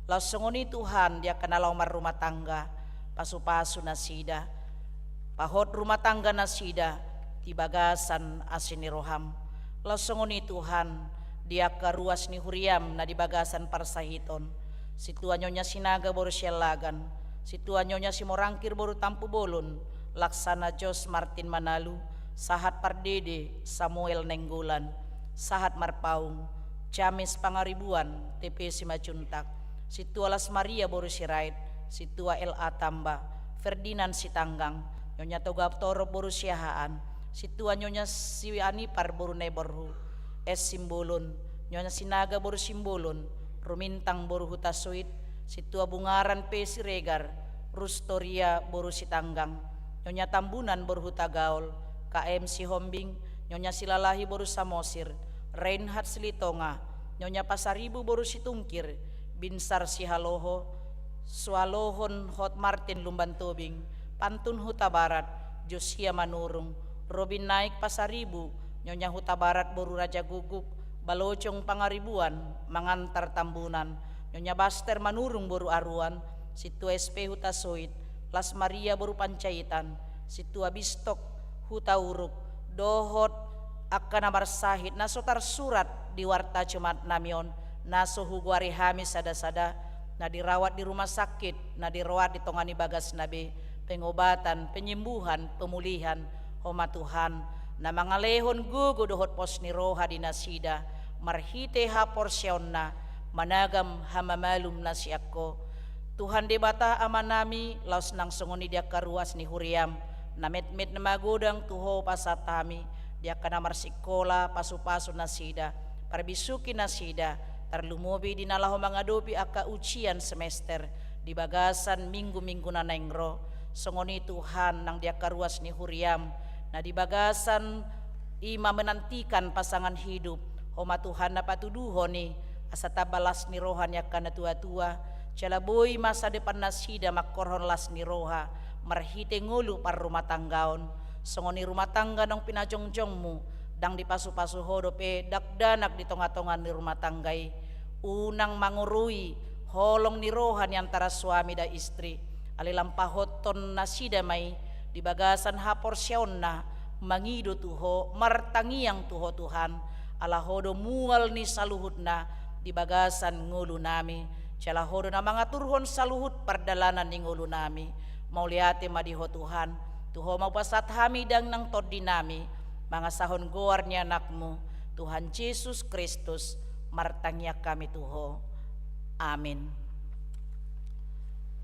Laos songon i Tuhan di angka na laho marrumah tangga, pasu-pasu nasida, pahot rumah tangga nasida di bagasan asi ni roham. Laos songon i Tuhan di angka ruas ni huriam na di bagasan parsahiton, Sintua Nyonya Sinaga boru Siallagan, Sintua Nyonya Simorangkir boru Tampubolon, Laksana Jos Martin Manalu, Sahat Pardede Samuel Nainggolan, Sahat Marpaung, James Pangaribuan, T P Simanjuntak, Sintua Las Maria boru Sirait, Sintua L A Tamba, Ferdinand Sitanggang, Nyonya Togatorop boru Siahaan, Sintua Nyonya Sianipar boru Naiborhu, S Simbolon, Nyonya Sinaga boru Simbolon, Rumintang boru Hutasoit, Sintua Bungaran P Siregar, Rustoria boru Sitanggang, Nyonya Tambunan boru Hutagaol, K M Sihombing, Nyonya Silalahi boru Samosir, Reinhard Silitonga, Nyonya Pasaribu boru Situngkir, Binsar Sihaloho, Sualohon Hot Martin Lumban Tobing, Pantun Hutabarat, Josia Manurung, Robin Naik Pasaribu, Nyonya Hutabarat boru Raja Guguk, Balojong Pangaribuan, Mangantar Tambunan, Nyonya Baster Manurung boru Aruan, Sintua S P Hutasoit, Las Maria boru Panjaitan, Sintua Bistok Hutauruk, dohot angka na marsahit na so tarsurat di warta Jumat nami on, na so hugoari hami sada-sada, na dirawat di rumah sakit, na dirawat di tonga ni bagasna be, pengobatan, penyembuhan, pemulihan, ho ma Tuhan, na mangalehon gogo dohot pos ni roha di nasida, marhite haporseaonna, managam hamamalum na sian Ho. Tuhan Debata Amanami, laos nang songon i di angka ruas ni huriam, na metmet na magodang tu Ho pasahat hami, di angka na marsikola, pasu-pasu nasida, parbisuhi nasida, tarlumobi di na laho mangadopi angka ujian semester, di bagasan minggu-minggu na naeng ro, songon i Tuhan nang di angka ruas ni huriam, na di bagasan i ma menantikan pasangan hidup, Ho ma Tuhan na patuduhon i, asa tamba las ni roha ni angka na tua-tua, jala boi masa depan nasida mangkorhon las ni roha, marhite ngolu parrumatanggaon, songon i rumah tangga naung pinajongjongmu, ndang dipasu-pasu Ho dope dakdanak di tonga-tonga ni rumah tangga i, unang mangorui holong ni roha ni antara suami dan istri, alai lampahothon nasida ma i, di bagasan haporseaonna, mangido tu Ho, martangiang tu Ho Tuhan, ala Ho do mual ni saluhutna, di bagasan ngolunami, jala Ho do na mangaturhon saluhut pardalanan ni ngolunami, mauliate ma di Ho Tuhan, tu Ho ma hupasahat hami dang nang tondinami, mangasahon goar ni Anakmu, Tuhan Jesus Kristus, martangiang hami tu Ho. Amin.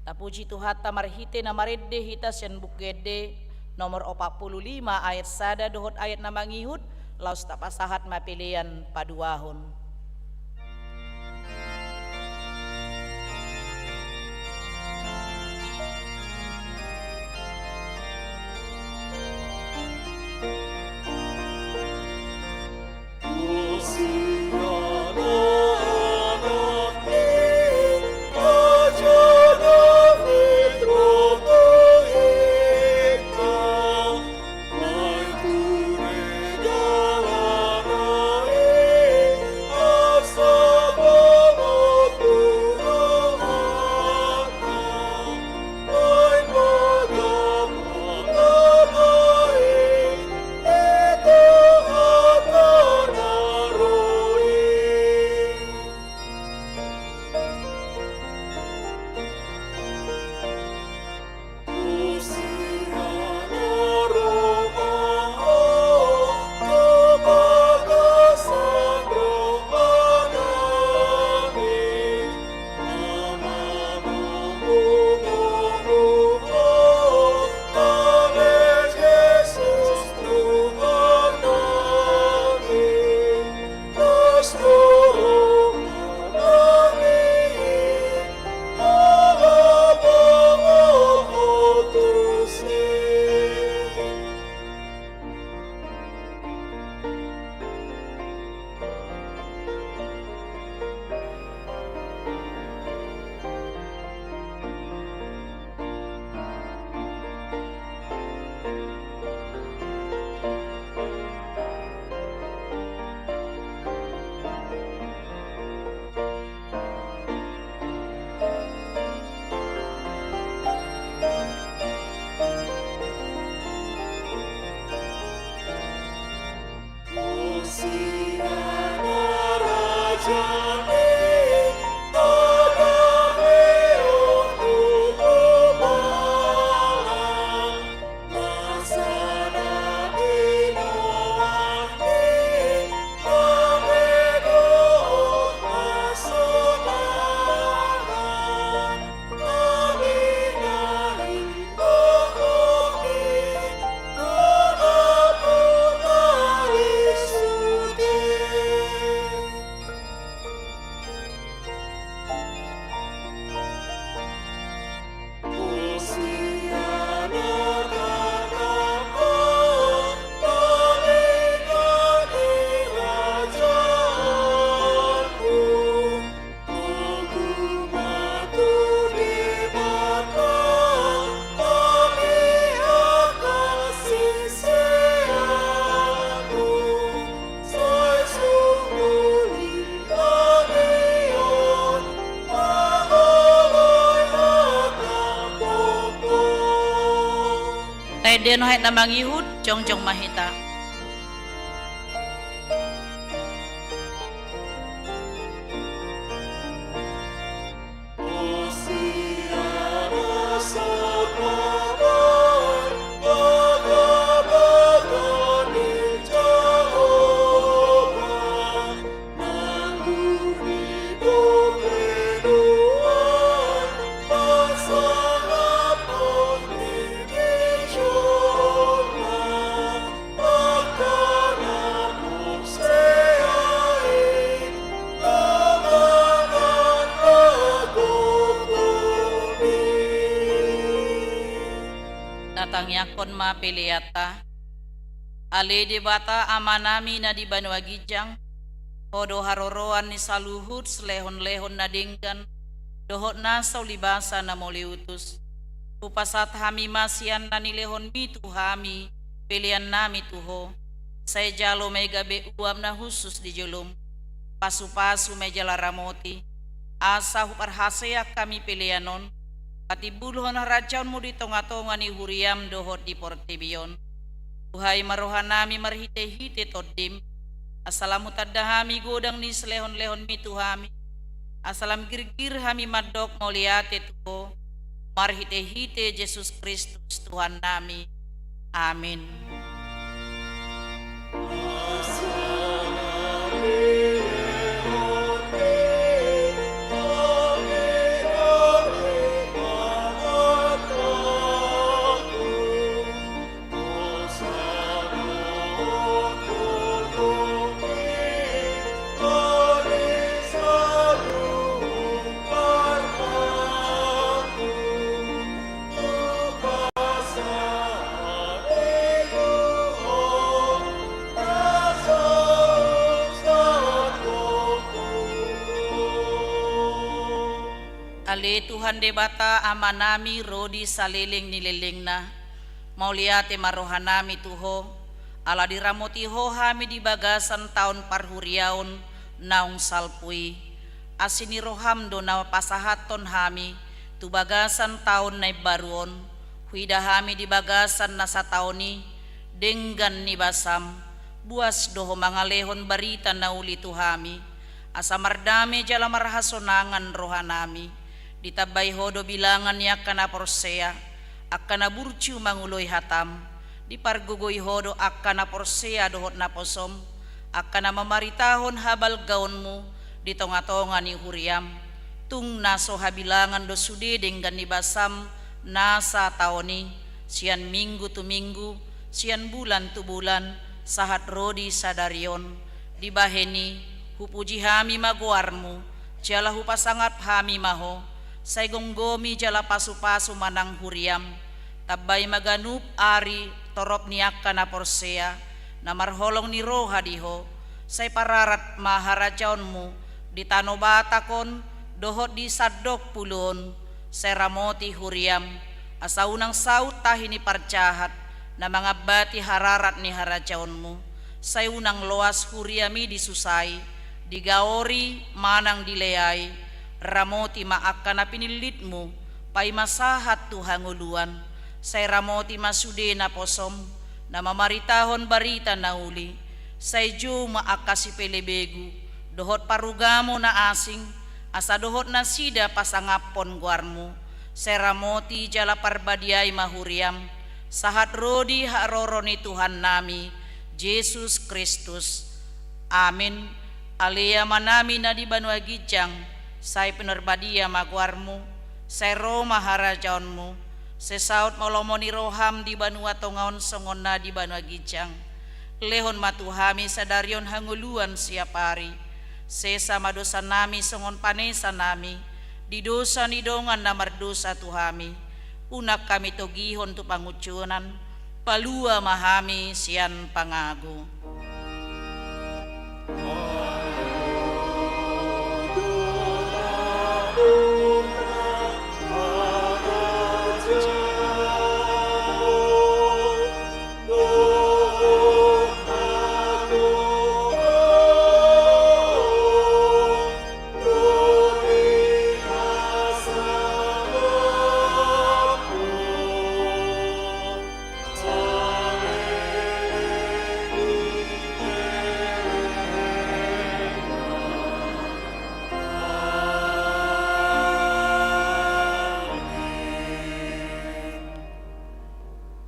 Tapuji Tuhanta marhite na marende hita sian Buku Ende nomor opat puluh lima ayat sada dohot ayat na mangihut, laos tapasahat ma pelean paduahon. Dia nuaeng na mangihut, jongjong ma hita. Na tangiangkon ma peleanta. Ale Debata Amanami na di banua ginjang, Ho do haroroan ni saluhut silehonlehon na denggan dohot nasa ulibasa na mauliutus. Hupasahat hami ma sian na nilehonmi tu hami peleannami tu Ho. Sai jalo ma i gabe uap na hushus di jolom. Pasupasu ma i jala ramoti, asa huparhaseang hami pelean on patimbulhon harajaonmu di tongatonga ni huriam dohot di portibi on. Buhai ma rohanami marhitehite Tondim, asa lam hutanda hami godang ni silehonlehonmi tu hami, asa lam girgir hami mandok mauliate tu Ho, marhitehite Jesus Kristus Tuhannami. Amin. Ale Tuhan Debata Amanami, ro di saleleng ni lelengna, mauliate ma rohanami tu Ho, ala diramoti Ho hami di bagasan taon parhuriaon naung salpu i. Asi ni roham do na pasahathon hami tu bagasan taon na imbaru on, huida hami di bagasan na sataon i denggan ni basam, buas do Ho mangalehon barita na uli tu hami, asa mardame jala marhasonangan rohanami. Ditambai Ho do bilangan ni angka na porsea, angka na burju mangoloi hatam. Dipargogoi Ho do angka na porsea dohot naposom, angka na mamaritahon habalgaonmu di tongatonga ni huriam. Tung na so habilangan do sude denggan ni basam na sataon i, sian minggu tu minggu, sian bulan tu bulan, sahat ro di sadari on. Dibahen i, hupuji hami ma goarmu, jala hupasangap hami ma Ho, sai gomgomi jala pasupasu ma nang huriam. Tambai ma ganup ari torop ni angka na porsea, na marholong ni roha di Ho, sai pararat ma harajaonmu di tano Batak on dohot di sandok pulu on, sai ramoti huriam, asa unang saut tahi ni parjahat na mangambati hararat ni harajaonmu, sai unang loas huriam i disusai, digaori manang dileai, ramoti ma angka na pinillitmu, paima sahat tu hangoluan, sai ramoti ma sude naposom, na mamaritahon barita na uli, sai jou ma angka sipelebegu, dohot parugamo na asing, asa dohot nasida pasangaphon goarmu, sai ramoti jala parbadiai ma huriam, sahat ro di haroro ni Tuhannami, Jesus Kristus. Amin. Ale Amanami na di banua ginjang, sai pinarbadia ma goarmu, sai ro ma harajaonmu, sai saut ma lomo ni roham di banua tonga on songon na di banua ginjang. Lehon ma tu hami sadari on hangoluan siapari. Sesa ma dosanami songon panesanami di dosa ni dongan na mardosa tu hami. Unang hami togihon tu pangunjunan, palua ma hami sian pangago.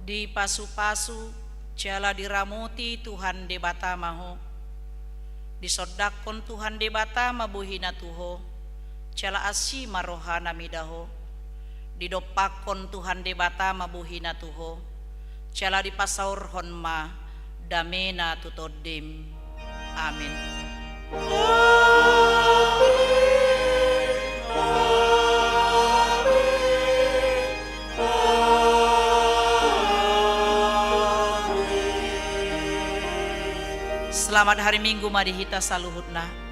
Dipasupasu jala diramoti Tuhan Debata ma ho. Disondangkon Tuhan Debata ma bohina tu ho, jala asi ma rohana mida ho. Didompakkon Tuhan Debata ma bohina tu ho, jala dipasaorhon ma damena tu tondim. Amin. Selamat hari Minggu ma di hita saluhutna.